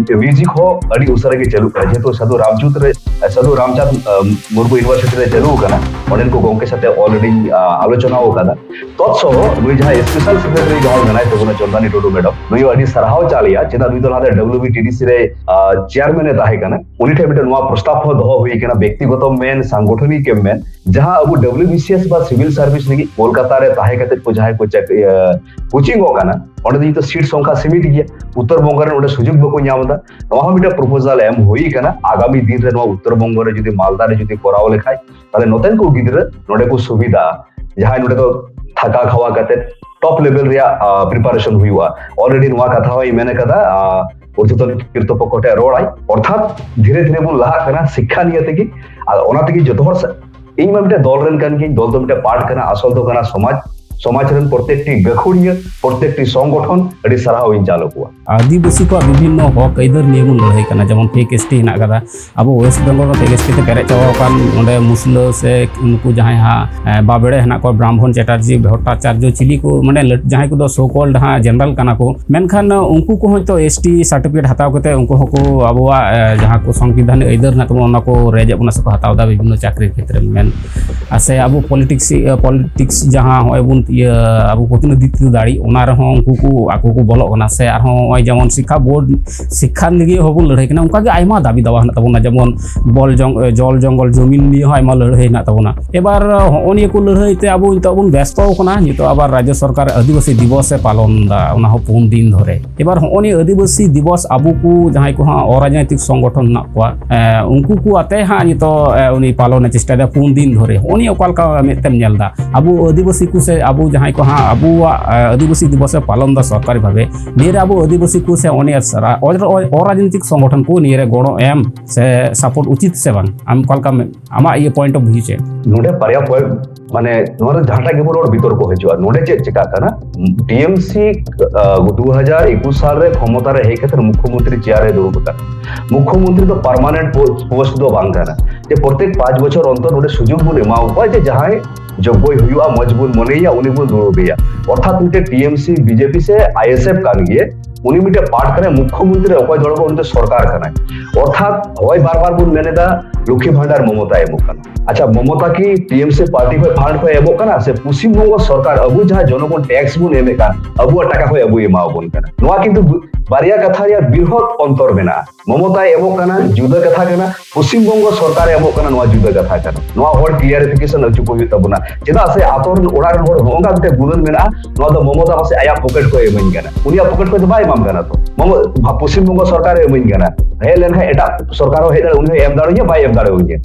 ᱤᱭᱩᱡᱤ ᱠᱚ ᱟᱹᱰᱤ ᱩᱥᱟᱹᱨᱟ ᱜᱮ ᱪᱟᱹᱞᱩᱜ ᱠᱟᱱᱟ, ᱡᱮᱦᱮᱛᱩ ᱥᱟᱹᱫᱷᱩ ᱨᱟᱢᱪᱟᱸᱫᱽ ᱨᱮ, ᱥᱟᱹᱫᱷᱩ ᱨᱟᱢᱪᱟᱸᱫᱽ ᱟᱸ, ᱢᱩᱨᱢᱩ ᱤᱭᱩᱱᱤᱵᱷᱟᱨᱥᱤᱴᱤ ᱨᱮ ᱪᱟᱹᱞᱩ ᱟᱠᱟᱱᱟ᱾ ᱚᱸᱰᱮᱱ ᱠᱚ ᱜᱚᱝᱠᱮ ᱥᱟᱛᱮ ᱚᱞᱨᱮᱰᱤᱧ ᱟᱸ, ᱟᱞᱳᱪᱚᱱᱟ ᱟᱠᱟᱫᱟ᱾ ᱛᱚᱛᱥᱚᱦᱚ ᱱᱩᱭ ᱡᱟᱦᱟᱸᱭ ᱥᱯᱮᱥᱟᱞ ᱥᱮᱠᱨᱮᱴᱟᱨᱤ ᱡᱟᱦᱟᱸᱭ ᱢᱮᱱᱟᱭ ᱛᱟᱵᱚᱱᱟ, ᱪᱚᱱᱫᱟᱱᱤ ᱴᱩᱰᱩ ᱢᱮᱰᱟᱢ, ᱱᱩᱭ ᱦᱚᱸ ᱟᱹᱰᱤ ᱥᱟᱨᱦᱟᱣ ᱪᱟᱞ ᱮᱭᱟ᱾ ᱪᱮᱫᱟᱜ, ᱱᱩᱭ ᱫᱚ ᱞᱟᱦᱟᱛᱮ ᱰᱟᱵᱞᱤᱭᱩᱵᱤᱴᱤᱰᱤᱥᱤ ᱨᱮ ᱟᱸ, ᱪᱮᱭᱟᱨᱢᱮᱱ ᱮ ᱛᱟᱦᱮᱸ ᱠᱟᱱᱟ᱾ ᱩᱱᱤ ᱴᱷᱮᱱ ᱢᱤᱫᱴᱮᱱ ᱱᱚᱣᱟ ᱯᱨᱚᱥᱛᱟᱵ ᱦᱚᱸ ᱫᱚᱦᱚ ᱦᱩᱭ ᱠᱟᱱᱟ, ᱵᱮᱠᱛᱤᱜᱚᱛᱚ ᱢᱮᱱ, ᱥᱟᱝᱜᱚᱴᱷᱚᱱᱤᱠ ᱮᱢ ᱢᱮᱱ, ᱡᱟᱦᱟᱸ ᱟᱵᱚ ᱰᱟᱵᱞᱤᱭᱩᱵᱤᱥᱤᱮᱥ ᱵᱟ ᱥᱤᱵᱤᱞ ᱥᱟᱨᱵᱷᱤᱥ ᱞᱟᱹᱜᱤᱫ ᱠᱳᱞᱠᱟᱛᱟ ᱨᱮ ᱛᱟᱦᱮᱸ ᱠᱟᱛᱮ ᱠᱚ ᱡᱟᱦᱟᱸᱭ ᱠᱚ ᱪᱟᱠ-, ᱤᱭᱟᱹ, ᱠᱳᱪᱤᱝᱚᱜ ᱠᱟᱱᱟ, ᱚᱸᱰᱮ ᱫᱚ ᱱᱤᱛᱚᱜ ᱥᱤᱴ ᱥᱚᱝᱠᱷᱟ ᱥᱤᱢᱤᱛ ᱜᱮᱭᱟ᱾ ᱩᱛᱛᱚᱨ ᱵᱚᱝᱜᱚ ᱨᱮ ᱚᱸᱰᱮ ᱥᱩᱡᱳᱜᱽ ᱵᱟᱠᱚ ᱧᱟᱢ ᱮᱫᱟ᱾ ᱱᱚᱣᱟ ᱦᱚᱸ ᱢᱤᱫᱴᱮᱱ ᱯᱨᱚᱯᱳᱡᱟᱞ ᱮᱢ ᱦᱩᱭ ᱠᱟᱱᱟ, ᱟᱜᱟᱢᱤ ᱫᱤᱱ ᱨᱮ ᱱᱚᱣᱟ ᱩᱛᱛᱚᱨ ᱵᱚᱝᱜᱚ ᱨᱮ ᱡᱩᱫᱤ ᱢᱟᱞᱫᱟ ᱨᱮ ᱡᱩᱫᱤ ᱠᱚᱨᱟᱣ ᱞᱮᱠᱷᱟᱡ, ᱛᱟᱦᱞᱮ ᱱᱚᱛᱮᱱ ᱠᱚ ᱜᱤᱫᱽᱨᱟᱹ ᱱᱚᱰᱮ ᱠᱚ ᱥᱩᱵᱤᱫᱷᱟ, ᱡᱟᱦᱟᱸᱭ ᱱᱚᱰᱮ ᱫᱚ ᱛᱷᱟᱠᱟ ᱠᱷᱟᱣᱟ ᱠᱟᱛᱮ ᱴᱚᱯ ᱞᱮᱵᱮᱞ ᱨᱮᱭᱟᱜ ᱯᱨᱤᱯᱟᱨᱮᱥᱚᱱ ᱦᱩᱭᱩᱜᱼᱟ᱾ ᱚᱞᱨᱮᱰᱤ ᱱᱚᱣᱟ ᱠᱟᱛᱷᱟ ᱦᱚᱸᱭ ᱢᱮᱱ ᱟᱠᱟᱫᱟ, ᱟᱸ, ᱩᱨᱫᱷᱚᱛᱚᱱ ᱠᱤᱨᱛᱚᱯᱚᱠᱠᱷᱚ ᱴᱷᱮᱱ ᱨᱚᱲᱟᱭ, ᱚᱨᱛᱷᱟᱛ ᱫᱷᱤᱨᱮ ᱫᱷᱤᱨᱮ ᱵᱚᱱ ᱞᱟᱦᱟᱜ ᱠᱟᱱᱟ ᱥᱤᱠᱠᱷᱟ ᱱᱤᱭᱮ ᱛᱮᱜᱮ᱾ ᱟᱨ ᱚᱱᱟ ᱛᱮᱜᱮ ᱡᱚᱛᱚ ᱦᱚᱲ ᱥᱟ-, ᱤᱧ ᱢᱟ ᱢᱤᱫᱴᱮᱱ ᱫᱚᱞ ᱨᱮᱱ ᱠᱟᱱ ᱜᱤᱭᱟᱹᱧ, ᱫᱚᱞ ᱫᱚ ᱢᱤᱫᱴᱮᱱ ᱯᱟᱨᱴ ᱠᱟᱱᱟ, ᱟᱥᱚᱞ ᱫᱚ ᱠᱟᱱᱟ ᱥᱚᱢᱟᱡᱽ᱾ ᱥᱚᱢᱟᱡᱽ ᱨᱮᱱ ᱯᱨᱚᱛᱮᱠᱴᱤ ᱜᱟᱹᱠᱷᱩᱲᱤᱭᱟᱹ, ᱯᱨᱚᱛᱮᱠᱴᱤ ᱥᱚᱝᱜᱚᱴᱷᱚᱱ ᱟᱹᱰᱤ ᱥᱟᱨᱦᱟᱣ ᱤᱧ ᱪᱟᱞ ᱟᱠᱚᱣᱟ᱾ ᱟᱹᱫᱤᱵᱟᱹᱥᱤ ᱠᱚᱣᱟᱜ ᱵᱤᱵᱷᱤᱱᱱᱚ ᱦᱚᱠ ᱟᱹᱭᱫᱟᱹᱨ ᱱᱤᱭᱮ ᱵᱚᱱ ᱞᱟᱹᱲᱦᱟᱹᱭ ᱠᱟᱱᱟ, ᱡᱮᱢᱚᱱ ᱯᱷᱮᱠ ᱮᱥᱴᱤ ᱦᱮᱱᱟᱜ ᱟᱠᱟᱫᱟ, ᱟᱵᱚ ᱳᱭᱮᱥᱴ ᱵᱮᱝᱜᱚᱞ ᱨᱮ ᱯᱷᱮᱠ ᱮᱥᱴᱤ ᱛᱮ ᱯᱮᱨᱮᱡ ᱪᱟᱵᱟ ᱟᱠᱟᱱ ᱱᱚᱰᱮ ᱢᱩᱥᱞᱟᱹ ᱥᱮ ᱱᱩᱠᱩ ᱡᱟᱦᱟᱸᱭ ᱦᱟᱸᱜ, ᱮ, ᱵᱟᱵᱮᱲᱮ ᱦᱮᱱᱟᱜ ᱠᱚᱣᱟ, ᱵᱨᱟᱦᱢᱚᱱ ᱪᱟᱴᱟᱨᱡᱤ ᱵᱷᱚᱴᱴᱟᱪᱟᱨᱡᱚ ᱪᱤᱞᱤ ᱠᱚ, ᱢᱟᱱᱮ ᱞᱟᱹᱴ-, ᱡᱟᱦᱟᱸᱭ ᱠᱚᱫᱚ ᱥᱳ ᱠᱚᱞᱰ ᱦᱟᱸᱜ ᱡᱮᱱᱟᱨᱟᱞ ᱠᱟᱱᱟ ᱠᱚ, ᱢᱮᱱᱠᱷᱟᱱ ᱩᱱᱠᱩ ᱠᱚᱦᱚᱸ ᱛᱚ ᱮᱥᱴᱤ ᱥᱟᱨᱴᱤᱯᱷᱤᱠᱮᱴ ᱦᱟᱛᱟᱣ ᱠᱟᱛᱮ ᱩᱱᱠᱩ ᱦᱚᱸᱠᱚ ᱟᱵᱚᱣᱟᱜ, ᱮ, ᱡᱟᱦᱟᱸ ᱠᱚ ᱥᱚᱝᱵᱤᱫᱷᱟᱱᱤᱠ ᱟᱹᱭᱫᱟᱹᱨ ᱦᱮᱱᱟᱜ ᱛᱟᱵᱚᱱᱟ ᱚᱱᱟ ᱠᱚ ᱨᱮᱡ ᱮᱫ ᱵᱚᱱᱟ ᱥᱮᱠᱚ ᱦᱟᱛᱟᱣ ᱮᱫᱟ ᱵᱤᱵᱷᱤᱱᱱᱚ ᱪᱟᱠᱨᱤ ᱠᱷᱮᱛᱨᱮ ᱢᱮᱱ, ᱟᱨ ᱥᱮ ᱟᱵᱚ ᱯᱚᱞᱤᱴᱤᱠᱥ, ᱮ, ᱯᱚᱞᱤᱴᱤᱠᱥ ᱡᱟᱦᱟᱸ ᱦᱚᱸᱜᱼᱚᱭ ᱵᱚᱱ ᱤᱭᱟᱹ ᱟᱵᱚ ᱯᱨᱚᱛᱤᱱᱤᱫᱷᱤᱛᱛᱚ ᱫᱟᱲᱮ, ᱚᱱᱟ ᱨᱮᱦᱚᱸ ᱩᱱᱠᱩ ᱠᱚ ᱟᱠᱚ ᱠᱚ ᱵᱚᱞᱚᱜ ᱠᱟᱱᱟ᱾ ᱥᱮ ᱟᱨᱦᱚᱸ ᱱᱚᱜᱼᱚᱭ ᱡᱮᱢᱚᱱ ᱥᱤᱠᱠᱷᱟ ᱵᱳᱨᱰ, ᱥᱤᱠᱠᱷᱟ ᱞᱟᱹᱜᱤᱫ ᱦᱚᱸᱵᱚᱱ ᱞᱟᱹᱲᱦᱟᱹᱭ ᱠᱟᱱᱟ, ᱚᱱᱠᱟᱜᱮ ᱟᱭᱢᱟ ᱫᱟᱹᱵᱤ ᱫᱟᱣᱟ ᱦᱮᱱᱟᱜ ᱛᱟᱵᱚᱱᱟ, ᱡᱮᱢᱚᱱ ᱵᱚᱞ ᱡᱚᱝ ᱡᱚᱞ ᱡᱚᱝᱜᱚᱞ ᱡᱚᱢᱤᱱ ᱱᱤᱭᱮ ᱦᱚᱸ ᱟᱭᱢᱟ ᱞᱟᱹᱲᱦᱟᱹᱭ ᱦᱮᱱᱟᱜ ᱛᱟᱵᱚᱱᱟ᱾ ᱮᱵᱟᱨ ᱦᱚᱸᱜᱼᱚ ᱱᱤᱭᱟᱹ ᱠᱚ ᱞᱟᱹᱲᱦᱟᱹᱭ ᱛᱮ ᱟᱵᱚ ᱱᱤᱛᱚᱜ ᱵᱚᱱ ᱵᱮᱥᱛᱚ ᱠᱟᱱᱟ᱾ ᱱᱤᱛᱚᱜ ᱟᱵᱟᱨ ᱨᱟᱡᱽᱡᱚ ᱥᱚᱨᱠᱟᱨ ᱟᱹᱫᱤᱵᱟᱹᱥᱤ ᱫᱤᱵᱚᱥ ᱮ ᱯᱟᱞᱚᱱ ᱮᱫᱟ, ᱚᱱᱟ ᱦᱚᱸ ᱯᱩᱱ ᱫᱤᱱ ᱫᱷᱚᱨᱮ᱾ ᱮᱵᱟᱨ ᱦᱚᱸᱜᱼᱚ ᱱᱤᱭᱟᱹ ᱟᱹᱫᱤᱵᱟᱹᱥᱤ ᱫᱤᱵᱚᱥ ᱟᱵᱚ ᱠᱚ ᱡᱟᱦᱟᱸᱭ ᱠᱚ ᱦᱟᱸᱜ ᱚᱨᱟᱡᱽᱱᱳᱭᱛᱤᱠ ᱥᱚᱝᱜᱚᱴᱷᱚᱱ ᱦᱮᱱᱟᱜ ᱠᱚᱣᱟ, ᱮ, ᱩᱱᱠᱩ ᱠᱚ ᱟᱛᱮ ᱦᱟᱸᱜ ᱱᱤᱛᱚᱜ, ᱮ, ᱩᱱᱤ ᱯᱟᱞᱚᱱᱮ ᱪᱮᱥᱴᱟᱭᱮᱫᱟ ᱯᱩᱱ ᱫᱤᱱ ᱫᱷᱚᱨᱮ᱾ ᱦᱚᱸᱜᱼᱚ ᱱᱤᱭᱟᱹ ᱚᱠᱟ ᱞᱮᱠᱟ ᱢᱮᱫ ᱛᱮᱢ ᱧᱮᱞ ᱮᱫᱟ? ᱟᱵᱚ ᱟᱹᱫᱤᱵᱟᱹᱥᱤ ᱠᱚ ᱥᱮ ᱟᱵᱚ ᱡᱟᱦᱟᱸᱭ ᱠᱚ ᱦᱟᱸᱜ ᱟᱵᱚᱣᱟᱜ, ᱮ, ᱟᱹᱫᱤᱵᱟᱹᱥᱤ ᱫᱤᱵᱚᱥ ᱮ ᱯᱟᱞᱚᱱ ᱮᱫᱟ ᱥᱚᱨᱠᱟᱨᱤ ᱵᱷᱟᱵᱮ, ᱱᱤᱭᱟᱹ ᱨᱮ ᱟᱵᱚ ᱟᱹᱫᱤᱵᱟᱹᱥᱤ ᱠᱚ ᱥᱮ ᱚᱱᱮ ᱥᱟᱨᱟ ᱚᱨ-, ᱚᱨ-, ᱚᱨᱟᱡᱽᱱᱳᱭᱛᱤᱠ ᱥᱚᱝᱜᱚᱴᱷᱚᱱ ᱠᱚ ᱱᱤᱭᱟᱹ ᱨᱮ ᱜᱚᱲᱚ ᱮᱢ ᱥᱮ ᱥᱟᱯᱳᱨᱴ ᱩᱪᱤᱛ ᱥᱮ ᱵᱟᱝ? ᱟᱢ ᱚᱠᱟ ᱞᱮᱠᱟ ᱢᱮ-, ᱟᱢᱟᱜ ᱤᱭᱟᱹ point of view ᱪᱮᱫ? ᱱᱚᱰᱮ ᱵᱟᱨᱭᱟ point, ᱢᱟᱱᱮ ᱱᱚᱣᱟ ᱨᱮ ᱡᱟᱦᱟᱸᱴᱟᱜ ᱜᱮᱵᱚᱱ ᱨᱚᱲ, ᱵᱤᱛᱚᱨᱠᱚ ᱦᱤᱡᱩᱜᱼᱟ᱾ ᱱᱚᱰᱮ ᱪᱮᱫ ᱪᱮᱠᱟᱜ ᱠᱟᱱᱟ? ᱴᱤ ᱮᱢ ᱥᱤ, ᱟᱸ, ᱫᱩ ᱦᱟᱡᱟᱨ ᱮᱠᱩᱥ ᱥᱟᱞ ᱨᱮ ᱠᱷᱚᱢᱚᱛᱟ ᱨᱮ ᱦᱮᱡ ᱠᱟᱛᱮ ᱢᱩᱠᱷᱭᱚᱢᱚᱱᱛᱨᱤ ᱪᱮᱭᱟᱨ ᱨᱮ ᱫᱩᱲᱩᱵ ᱟᱠᱟᱱᱟ᱾ ᱢᱩᱠᱷᱭᱚᱢᱚᱱᱛᱨᱤ ᱫᱚ permanent po-, post ᱫᱚ ᱵᱟᱝ ᱠᱟᱱᱟ, ᱡᱮ ᱯᱨᱚᱛᱮᱠ ᱯᱟᱸᱪ ᱵᱚᱪᱷᱚᱨ ᱚᱱᱛᱚᱨ ᱱᱚᱰᱮ ᱥᱩᱡᱳᱜᱽ ᱵᱚᱱ ᱮᱢᱟ ᱠᱚᱣᱟ, ᱡᱮ ᱡᱟᱦᱟᱸᱭ ᱡᱳᱜᱽᱜᱚᱭ ᱦᱩᱭᱩᱜᱼᱟ, ᱢᱚᱡᱽ ᱵᱚᱱ ᱢᱚᱱᱮᱭᱟ, ᱩᱱᱤ ᱵᱚᱱ ᱫᱩᱲᱩᱵᱮᱭᱟ᱾ ᱚᱨᱛᱷᱟᱛ ᱢᱤᱫᱴᱮᱱ ᱴᱤ ᱮᱢ ᱥᱤ, ᱵᱤ ᱡᱮ ᱯᱤ ᱥᱮ ᱟᱭ ᱮᱥ ᱮᱯᱷ ᱠᱟᱱ ᱜᱮᱭᱟ, ᱩᱱᱤ ᱢᱤᱫᱴᱮᱱ part ᱠᱟᱱᱟᱭ, ᱢᱩᱠᱷᱭᱚᱢᱚᱱᱛᱨᱤ ᱚᱠᱚᱭ ᱫᱚ ᱩᱱᱤ ᱫᱚ ᱥᱚᱨᱠᱟᱨ ᱠᱟᱱᱟᱭ᱾ ᱚᱨᱛᱷᱟᱛ ᱦᱚᱭ ᱵᱟᱨ ᱵᱟᱨ ᱵᱚᱱ ᱢᱮᱱ ᱮᱫᱟ ᱞᱚᱠᱠᱷᱤ ᱵᱷᱟᱱᱰᱟᱨ ᱢᱚᱢᱚᱛᱟᱭ ᱮᱢᱚᱜ ᱠᱟᱱᱟ᱾ ᱟᱪᱪᱷᱟ, ᱢᱚᱢᱚᱛᱟ ᱠᱤ ᱴᱤ ᱮᱢ ᱥᱤ ᱯᱟᱨᱴᱤ ᱠᱷᱚᱱ ᱯᱷᱟᱱᱰ ᱠᱷᱚᱱ ᱮᱢᱚᱜ ᱠᱟᱱᱟ ᱥᱮ ᱯᱚᱥᱪᱤᱢ ᱵᱚᱝᱜᱚ ᱥᱚᱨᱠᱟᱨ ᱟᱵᱚ ᱡᱟᱦᱟᱸ ᱡᱚᱱᱚᱜᱚᱱ ᱴᱮᱠᱥ ᱵᱚᱱ ᱮᱢᱮᱫ ᱠᱟᱱ ᱟᱵᱚᱣᱟᱜ ᱴᱟᱠᱟ ᱠᱷᱚᱱ ᱟᱵᱚᱭ ᱮᱢᱟᱣᱟᱵᱚᱱ ᱠᱟᱱᱟ? ᱱᱚᱣᱟ ᱠᱤᱱᱛᱩ ᱵ-, ᱵᱟᱨᱭᱟ ᱠᱟᱛᱷᱟ ᱨᱮᱭᱟᱜ ᱵᱤᱨᱦᱚᱛ ᱚᱱᱛᱚᱨ ᱢᱮᱱᱟᱜᱼᱟ᱾ ᱢᱚᱢᱚᱛᱟᱭ ᱮᱢᱚᱜ ᱠᱟᱱᱟ, ᱡᱩᱫᱟᱹ ᱠᱟᱛᱷᱟ ᱠᱟᱱᱟ, ᱯᱚᱥᱪᱤᱢ ᱵᱚᱝᱜᱚ ᱥᱚᱨᱠᱟᱨᱮ ᱮᱢᱚᱜ ᱠᱟᱱᱟ, ᱱᱚᱣᱟ ᱡᱩᱫᱟᱹ ᱠᱟᱛᱷᱟ ᱠᱟᱱᱟ᱾ ᱱᱚᱣᱟ ᱦᱚᱲ ᱠᱞᱤᱭᱟᱨᱤᱯᱷᱤᱠᱮᱥᱚᱱ ᱦᱚᱪᱚ ᱠᱚ ᱦᱩᱭᱩᱜ ᱛᱟᱵᱚᱱᱟ᱾ ᱪᱮᱫᱟᱜ ᱥᱮ ᱟᱛᱳ ᱨᱮᱱ, ᱚᱲᱟᱜ ᱨᱮᱱ ᱦᱚᱲ ᱦᱚᱸ ᱚᱱᱠᱟ ᱢᱤᱫᱴᱮᱱ ᱜᱩᱱᱟᱹᱱ ᱢᱮᱱᱟᱜᱼᱟ, ᱱᱚᱣᱟ ᱫᱚ ᱢᱚᱢᱚᱛᱟ ᱯᱟᱥᱮᱡ ᱟᱭᱟᱜ ᱯᱚᱠᱮᱴ ᱠᱷᱚᱱ ᱮᱢᱟᱹᱧ ᱠᱟᱱᱟ᱾ ᱩᱱᱤᱭᱟᱜ ᱯᱚᱠᱮᱴ ᱠᱷᱚᱱ ᱫᱚ ᱵᱟᱭ ᱮᱢᱟᱢ ᱠᱟᱱᱟ ᱛᱚ᱾ ᱢᱚᱢᱚ-, ᱵᱷᱟ-, ᱯᱚᱥᱪᱤᱢ ᱵᱚᱝᱜᱚ ᱥᱚᱨᱠᱟᱨᱮ ᱮᱢᱟᱹᱧ ᱠᱟᱱᱟ᱾ ᱦᱮᱡ ᱞᱮᱱᱠᱷᱟᱱ ᱮᱴᱟᱜ ᱥᱚᱨᱠᱟᱨ ᱦᱚᱸ ᱦᱮᱡ ᱫᱟᱲᱮᱭᱟᱜᱼᱟ, ᱩᱱᱤ ᱦᱚᱸᱭ ᱮᱢ ᱫᱟᱲᱮᱭᱟᱹᱧᱟ, ᱵᱟᱭ ᱮᱢ ᱫᱟᱲᱮᱭᱟᱹᱧᱟ᱾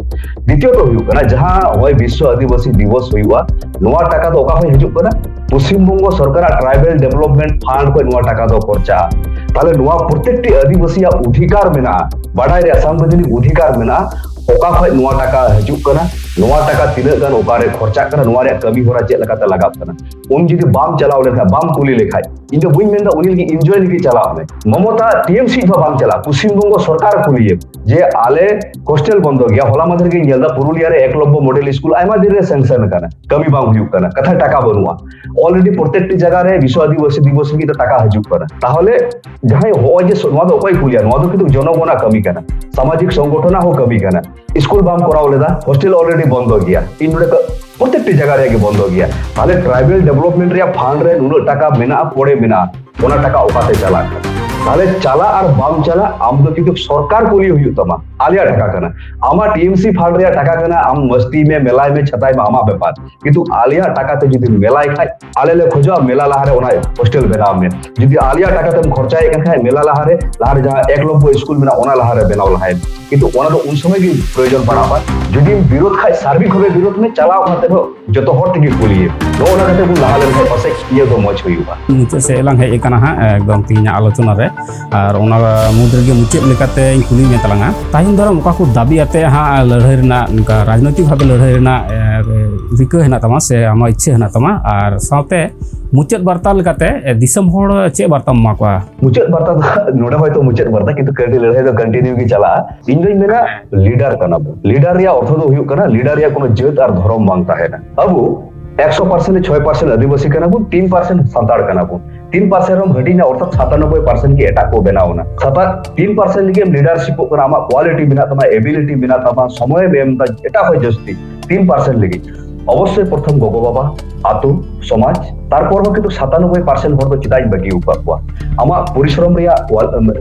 ᱫᱤᱛᱤᱭᱚᱛᱚ ᱦᱩᱭᱩᱜ ᱠᱟᱱᱟ, ᱡᱟᱦᱟᱸ ᱱᱚᱜᱼᱚᱭ ᱵᱤᱥᱥᱚ ᱟᱹᱫᱤᱵᱟᱹᱥᱤ ᱫᱤᱵᱚᱥ ᱦᱩᱭᱩᱜᱼᱟ, ᱱᱚᱣᱟ ᱴᱟᱠᱟ ᱫᱚ ᱚᱠᱟ ᱠᱷᱚᱱ ᱦᱤᱡᱩᱜ ᱠᱟᱱᱟ? ᱯᱚᱥᱪᱤᱢ ᱵᱚᱝᱜᱚ ᱥᱚᱨᱠᱟᱨᱟᱜ ᱴᱨᱟᱭᱵᱟᱞ ᱰᱮᱵᱷᱞᱚᱯᱢᱮᱱᱴ ᱯᱷᱟᱱᱰ ᱠᱷᱚᱱ ᱱᱚᱣᱟ ᱴᱟᱠᱟ ᱫᱚ ᱠᱷᱚᱨᱪᱟᱜᱼᱟ᱾ ᱛᱟᱦᱞᱮ ᱱᱚᱣᱟ ᱯᱨᱚᱛᱮᱠᱴᱤ ᱟᱹᱫᱤᱵᱟᱹᱥᱤᱭᱟᱜ ᱚᱫᱷᱤᱠᱟᱨ ᱢᱮᱱᱟᱜᱼᱟ, ᱵᱟᱰᱟᱭ ᱨᱮᱭᱟᱜ ᱥᱟᱝᱵᱤᱫᱷᱟᱱᱤᱠ ᱚᱫᱷᱤᱠᱟᱨ ᱢᱮᱱᱟᱜᱼᱟ, ᱚᱠᱟ ᱠᱷᱚᱱ ᱱᱚᱣᱟ ᱴᱟᱠᱟ ᱦᱤᱡᱩᱜ ᱠᱟᱱᱟ, ᱱᱚᱣᱟ ᱴᱟᱠᱟ ᱛᱤᱱᱟᱹᱜ ᱜᱟᱱ ᱚᱠᱟᱨᱮ ᱠᱷᱚᱨᱪᱟᱜ ᱠᱟᱱᱟ, ᱱᱚᱣᱟ ᱨᱮᱭᱟᱜ ᱠᱟᱹᱢᱤ ᱦᱚᱨᱟ ᱪᱮᱫ ᱞᱮᱠᱟᱛᱮ ᱞᱟᱜᱟᱜ ᱠᱟᱱᱟ᱾ ᱩᱱ ᱡᱩᱫᱤ ᱵᱟᱢ ᱪᱟᱞᱟᱣ ᱞᱮᱱᱠᱷᱟᱱ, ᱵᱟᱢ ᱠᱩᱞᱤ ᱞᱮᱠᱷᱟᱡ, ᱤᱧ ᱫᱚ ᱵᱟᱹᱧ ᱢᱮᱱᱫᱟ ᱩᱱᱤ ᱞᱟᱹᱜᱤᱫ ᱤᱱᱡᱚᱭ ᱞᱟᱹᱜᱤᱫ ᱪᱟᱞᱟᱜ ᱢᱮ᱾ ᱢᱚᱢᱚᱛᱟ ᱴᱤ ᱮᱢ ᱥᱤ ᱫᱚ ᱵᱟᱝ ᱪᱟᱞᱟᱜᱼᱟ, ᱯᱚᱥᱪᱤᱢ ᱵᱚᱝᱜᱚ ᱥᱚᱨᱠᱟᱨ ᱠᱩᱞᱤᱭᱮᱢ ᱡᱮ ᱟᱞᱮ ᱦᱳᱥᱴᱮᱞ ᱵᱚᱱᱫᱚ ᱜᱮᱭᱟ, ᱦᱚᱞᱟ ᱢᱟᱫᱷᱮᱨ ᱜᱮᱧ ᱧᱮᱞ ᱮᱫᱟ ᱯᱩᱨᱩᱞᱤᱭᱟ ᱨᱮ ᱮᱠᱞᱚᱵᱵᱚ ᱢᱚᱰᱮᱞ ᱥᱠᱩᱞ ᱟᱭᱢᱟ ᱫᱤᱱ ᱨᱮ ᱥᱮᱝᱥᱚᱱ ᱟᱠᱟᱱᱟ, ᱠᱟᱹᱢᱤ ᱵᱟᱝ ᱦᱩᱭᱩᱜ ᱠᱟᱱᱟ, ᱠᱟᱛᱷᱟ ᱴᱟᱠᱟ ᱵᱟᱹᱱᱩᱜᱼᱟ᱾ ᱚᱞᱨᱮᱰᱤ ᱯᱨᱚᱛᱮᱠᱴᱤ ᱡᱟᱭᱜᱟ ᱨᱮ ᱵᱤᱥᱥᱚ ᱟᱹᱫᱤᱵᱟᱹᱥᱤ ᱫᱤᱵᱚᱥ ᱞᱟᱹᱜᱤᱫ ᱫᱚ ᱴᱟᱠᱟ ᱦᱤᱡᱩᱜ ᱠᱟᱱᱟ᱾ ᱛᱟᱦᱚᱞᱮ ᱡᱟᱦᱟᱸᱭ ᱦᱚᱸᱜᱼᱚᱭ ᱡᱮ ᱥᱚ-, ᱱᱚᱣᱟ ᱫᱚ ᱚᱠᱚᱭ ᱠᱩᱞᱤᱭᱟ? ᱱᱚᱣᱟ ᱫᱚ ᱠᱤᱱᱛᱩ ᱡᱚᱱᱚᱜᱚᱱᱟᱜ ᱠᱟᱹᱢᱤ ᱠᱟᱱᱟ, ᱥᱟᱢᱟᱡᱤᱠ ᱥᱚᱝᱜᱚᱴᱷᱚᱱᱟᱜ ᱦᱚᱸ ᱠᱟᱹᱢᱤ ᱠᱟᱱᱟ᱾ ᱥᱠᱩᱞ ᱵᱟᱢ ᱠᱚᱨᱟᱣ ᱞᱮᱫᱟ, ᱦᱳᱥᱴᱮᱞ ᱚᱞᱨᱮᱰᱤ ᱵᱚᱱᱫᱚ ᱜᱮᱭᱟ, ᱤᱧ ᱱᱚᱰᱮ ᱠᱟ-, ᱯᱨᱚᱛᱮᱠᱴᱤ ᱡᱟᱭᱜᱟ ᱨᱮᱭᱟᱜ ᱜᱮ ᱵᱚᱱᱫᱚ ᱜᱮᱭᱟ᱾ ᱛᱟᱦᱞᱮ ᱴᱨᱟᱭᱵᱟᱞ ᱰᱮᱵᱷᱞᱚᱯᱢᱮᱱᱴ ᱨᱮᱭᱟᱜ ᱯᱷᱟᱱᱰ ᱨᱮ ᱱᱩᱱᱟᱹᱜ ᱴᱟᱠᱟ ᱢᱮᱱᱟᱜᱼᱟ, ᱯᱚᱲᱮ ᱢᱮᱱᱟᱜᱼᱟ, ᱚᱱᱟ ᱴᱟᱠᱟ ᱚᱠᱟᱛᱮ ᱪᱟᱞᱟᱜ ᱠᱟᱱᱟ? ᱛᱟᱦᱞᱮ ᱪᱟᱞᱟᱜ ᱟᱨ ᱵᱟᱢ ᱪᱟᱞᱟᱜ, ᱟᱢ ᱫᱚ ᱠᱤᱱᱛᱩ ᱥᱚᱨᱠᱟᱨ ᱠᱩᱞᱤ ᱦᱩᱭᱩᱜ ᱛᱟᱢᱟ, ᱟᱞᱮᱭᱟᱜ ᱴᱟᱠᱟ ᱠᱟᱱᱟ, ᱟᱢᱟᱜ ᱴᱤ ᱮᱢ ᱥᱤ ᱯᱷᱟᱱᱰ ᱨᱮᱭᱟᱜ ᱴᱟᱠᱟ ᱠᱟᱱᱟ, ᱟᱢ ᱢᱟᱥᱛᱤ ᱢᱮ, ᱢᱮᱞᱟᱭ ᱢᱮ, ᱪᱷᱟᱛᱟᱭ ᱢᱮ, ᱟᱢᱟᱜ ᱵᱮᱯᱟᱨ, ᱠᱤᱱᱛᱩ ᱟᱞᱮᱭᱟᱜ ᱴᱟᱠᱟ ᱛᱮ ᱡᱩᱫᱤ ᱢᱮᱞᱟᱭ ᱠᱷᱟᱡ, ᱟᱞᱮ ᱞᱮ ᱠᱷᱚᱡᱚᱜᱼᱟ ᱢᱮᱞᱟ ᱞᱟᱦᱟᱨᱮ ᱚᱱᱟ ᱦᱳᱥᱴᱮᱞ ᱵᱮᱱᱟᱣ ᱢᱮ᱾ ᱡᱩᱫᱤ ᱟᱞᱮᱭᱟᱜ ᱴᱟᱠᱟ ᱛᱮᱢ ᱠᱷᱚᱨᱪᱟᱭᱮᱫ ᱠᱟᱱ ᱠᱷᱟᱡ, ᱢᱮᱞᱟ ᱞᱟᱦᱟᱨᱮ, ᱞᱟᱦᱟᱨᱮ ᱡᱟᱦᱟᱸ ᱮᱠᱞᱚᱵᱽᱵᱚ ᱥᱠᱩᱞ ᱢᱮᱱᱟᱜᱼᱟ, ᱚᱱᱟ ᱞᱟᱦᱟᱨᱮ ᱵᱮᱱᱟᱣ ᱞᱟᱦᱟᱭ ᱢᱮ᱾ ᱠᱤᱱᱛᱩ ᱚᱱᱟ ᱫᱚ ᱩᱱ ᱥᱚᱢᱚᱭ ᱜᱮ ᱯᱨᱚᱭᱳᱡᱚᱱ ᱯᱟᱲᱟᱜᱼᱟ᱾ ᱡᱩᱫᱤᱢ ᱵᱤᱨᱳᱫ ᱠᱷᱟᱡ, ᱥᱟᱨᱵᱤᱠ ᱵᱷᱟᱵᱮ ᱵᱤᱨᱳᱫ ᱢᱮ, ᱪᱟᱞᱟᱣ ᱠᱟᱛᱮ ᱦᱚᱸ ᱡᱚᱛᱚ ᱦᱚᱲ ᱛᱮᱜᱮ ᱠᱩᱞᱤᱭᱮᱢ᱾ ᱱᱚᱜᱼᱚ ᱱᱚᱣᱟ ᱠᱟᱛᱮ ᱵᱚᱱ ᱞᱟᱦᱟ ᱞᱮᱱᱠᱷᱟᱱ ᱯᱟᱥᱮᱡ ᱤᱭᱟᱹ ᱫᱚ ᱢᱚᱡᱽ ᱦᱩᱭᱩᱜᱼᱟ᱾ ᱢᱩᱪᱟᱹᱫ ᱥᱮᱫ ᱞᱟᱝ ᱦᱮᱡ ᱟᱠᱟᱱᱟ ᱦᱟᱸᱜ ᱮᱠᱫᱚᱢ ᱛᱮᱦᱮᱧᱟᱜ ᱟᱞᱳᱪᱚᱱᱟ ᱨᱮ᱾ ᱟᱨ ᱚᱱᱟ ᱢᱩᱫᱽ ᱨᱮᱜᱮ ᱢᱩᱪᱟᱹᱫ ᱞᱮᱠᱟᱛᱮᱧ ᱠᱩᱞᱤᱭᱮᱫ ᱢᱮ ᱛᱟᱞᱟᱝᱟ, ᱛᱟᱭᱚᱢ ᱫᱟᱨᱟᱢ ᱚᱠᱟ ᱠᱚ ᱫᱟᱹᱵᱤ ᱟᱛᱮ ᱦᱟᱸᱜ ᱞᱟᱹᱲᱦᱟᱹᱭ ᱨᱮᱱᱟᱜ, ᱱᱚᱝᱠᱟ ᱨᱟᱡᱽᱱᱳᱭᱛᱤᱠ ᱵᱷᱟᱵᱮ ᱞᱟᱹᱲᱦᱟᱹᱭ ᱨᱮᱱᱟᱜ ᱮ, ᱨᱤᱠᱟᱹ ᱦᱮᱱᱟᱜ ᱛᱟᱢᱟ ᱥᱮ ᱟᱢᱟᱜ ᱤᱪᱪᱷᱟᱹ ᱦᱮᱱᱟᱜ ᱛᱟᱢᱟ? ᱟᱨ ᱥᱟᱶᱛᱮ ᱢᱩᱪᱟᱹᱫ ᱵᱟᱨᱛᱟ ᱞᱮᱠᱟᱛᱮ, ᱮ, ᱫᱤᱥᱚᱢ ᱦᱚᱲ ᱪᱮᱫ ᱵᱟᱨᱛᱟᱢ ᱮᱢᱟ ᱠᱚᱣᱟ? ᱢᱩᱪᱟᱹᱫ ᱵᱟᱨᱛᱟ ᱫᱚ ᱱᱚᱰᱮ ᱦᱚᱭᱛᱳ ᱢᱩᱪᱟᱹᱫ ᱵᱟᱨᱛᱟ, ᱠᱤᱱᱛᱩ ᱠᱟᱹᱴᱤᱡ ᱞᱟᱹᱲᱦᱟᱹᱭ ᱫᱚ ᱠᱚᱱᱴᱤᱱᱤᱭᱩ ᱜᱮ ᱪᱟᱞᱟᱜᱼᱟ᱾ ᱤᱧ ᱫᱩᱧ ᱢᱮᱱᱟ, ᱞᱤᱰᱟᱨ ᱠᱟᱱᱟ ᱵᱚᱱ᱾ ᱞᱤᱰᱟᱨ ᱨᱮᱭᱟᱜ ᱚᱨᱛᱷᱚ ᱫᱚ ᱦᱩᱭᱩᱜ ᱠᱟᱱᱟ, ᱞᱤᱰᱟᱨ ᱨᱮᱭᱟᱜ ᱠᱳᱱᱳ ᱡᱟᱹᱛ ᱟᱨ ᱫᱷᱚᱨᱚᱢ ᱵᱟᱝ ᱛᱟᱦᱮᱱᱟ᱾ ᱟᱵᱚ ᱮᱠᱥᱚ ᱯᱟᱨᱥᱮᱱᱴ ᱨᱮ ᱪᱷᱚᱭ ᱯᱟᱨᱥᱮᱱᱴ ᱟᱹᱫᱤᱵᱟᱹᱥᱤ ᱠᱟᱱᱟ ᱵᱚᱱ, ᱛᱤᱱ ᱯᱟᱨᱥᱮᱱᱴ ᱥᱟᱱᱛᱟᱲ ᱠᱟᱱᱟ ᱵᱚᱱ᱾ ᱛᱤᱱ ᱯᱟᱨᱥᱮᱱᱴ ᱨᱮᱢ ᱦᱟᱹᱴᱤᱧᱟ, ᱚᱨᱛᱷᱟᱛ ᱥᱟᱛᱟᱱᱚᱵᱵᱳᱭ ᱯᱟᱨᱥᱮᱱᱴ ᱜᱮ ᱮᱴᱟᱜ ᱠᱚ ᱵᱮᱱᱟᱣ ᱮᱱᱟ᱾ ᱥᱟᱛᱟ-, ᱛᱤᱱ ᱯᱟᱨᱥᱮᱱᱴ ᱞᱟᱹᱜᱤᱫ ᱮᱢ ᱞᱤᱰᱟᱨᱥᱤᱯᱚᱜ ᱠᱟᱱᱟ, ᱟᱢᱟᱜ ᱠᱳᱣᱟᱞᱤᱴᱤ ᱢᱮᱱᱟᱜ ᱛᱟᱢᱟ, ᱮᱵᱤᱞᱤᱴᱤ ᱢᱮᱱᱟᱜ ᱛᱟᱢᱟ, ᱥᱚᱢᱚᱭᱮᱢ ᱮᱢ ᱮᱫᱟ ᱮᱴᱟᱜ ᱠᱷᱚᱱ ᱡᱟᱹᱥᱛᱤ, ᱛᱤᱱ ᱯᱟᱨᱥᱮᱱᱴ ᱞᱟᱹᱜᱤᱫ᱾ ᱚᱵᱚᱥᱥᱳᱭ ᱯᱨᱚᱛᱷᱚᱢ ᱜᱚᱜᱚ ᱵᱟᱵᱟ, ᱟᱛᱳ, ᱥᱚᱢᱟᱡᱽ, ᱛᱟᱨᱯᱚᱨ ᱦᱚᱸ ᱠᱤᱱᱛᱩ ᱥᱟᱛᱟᱱᱚᱵᱵᱳᱭ ᱯᱟᱨᱥᱮᱱᱴ ᱦᱚᱲ ᱫᱚ ᱪᱮᱫᱟᱜ ᱤᱧ ᱵᱟᱹᱜᱤ ᱟᱠᱟᱫ ᱠᱚᱣᱟ? ᱟᱢᱟᱜ ᱯᱚᱨᱤᱥᱨᱚᱢ ᱨᱮᱭᱟᱜ ᱠᱳᱣᱟᱞ-,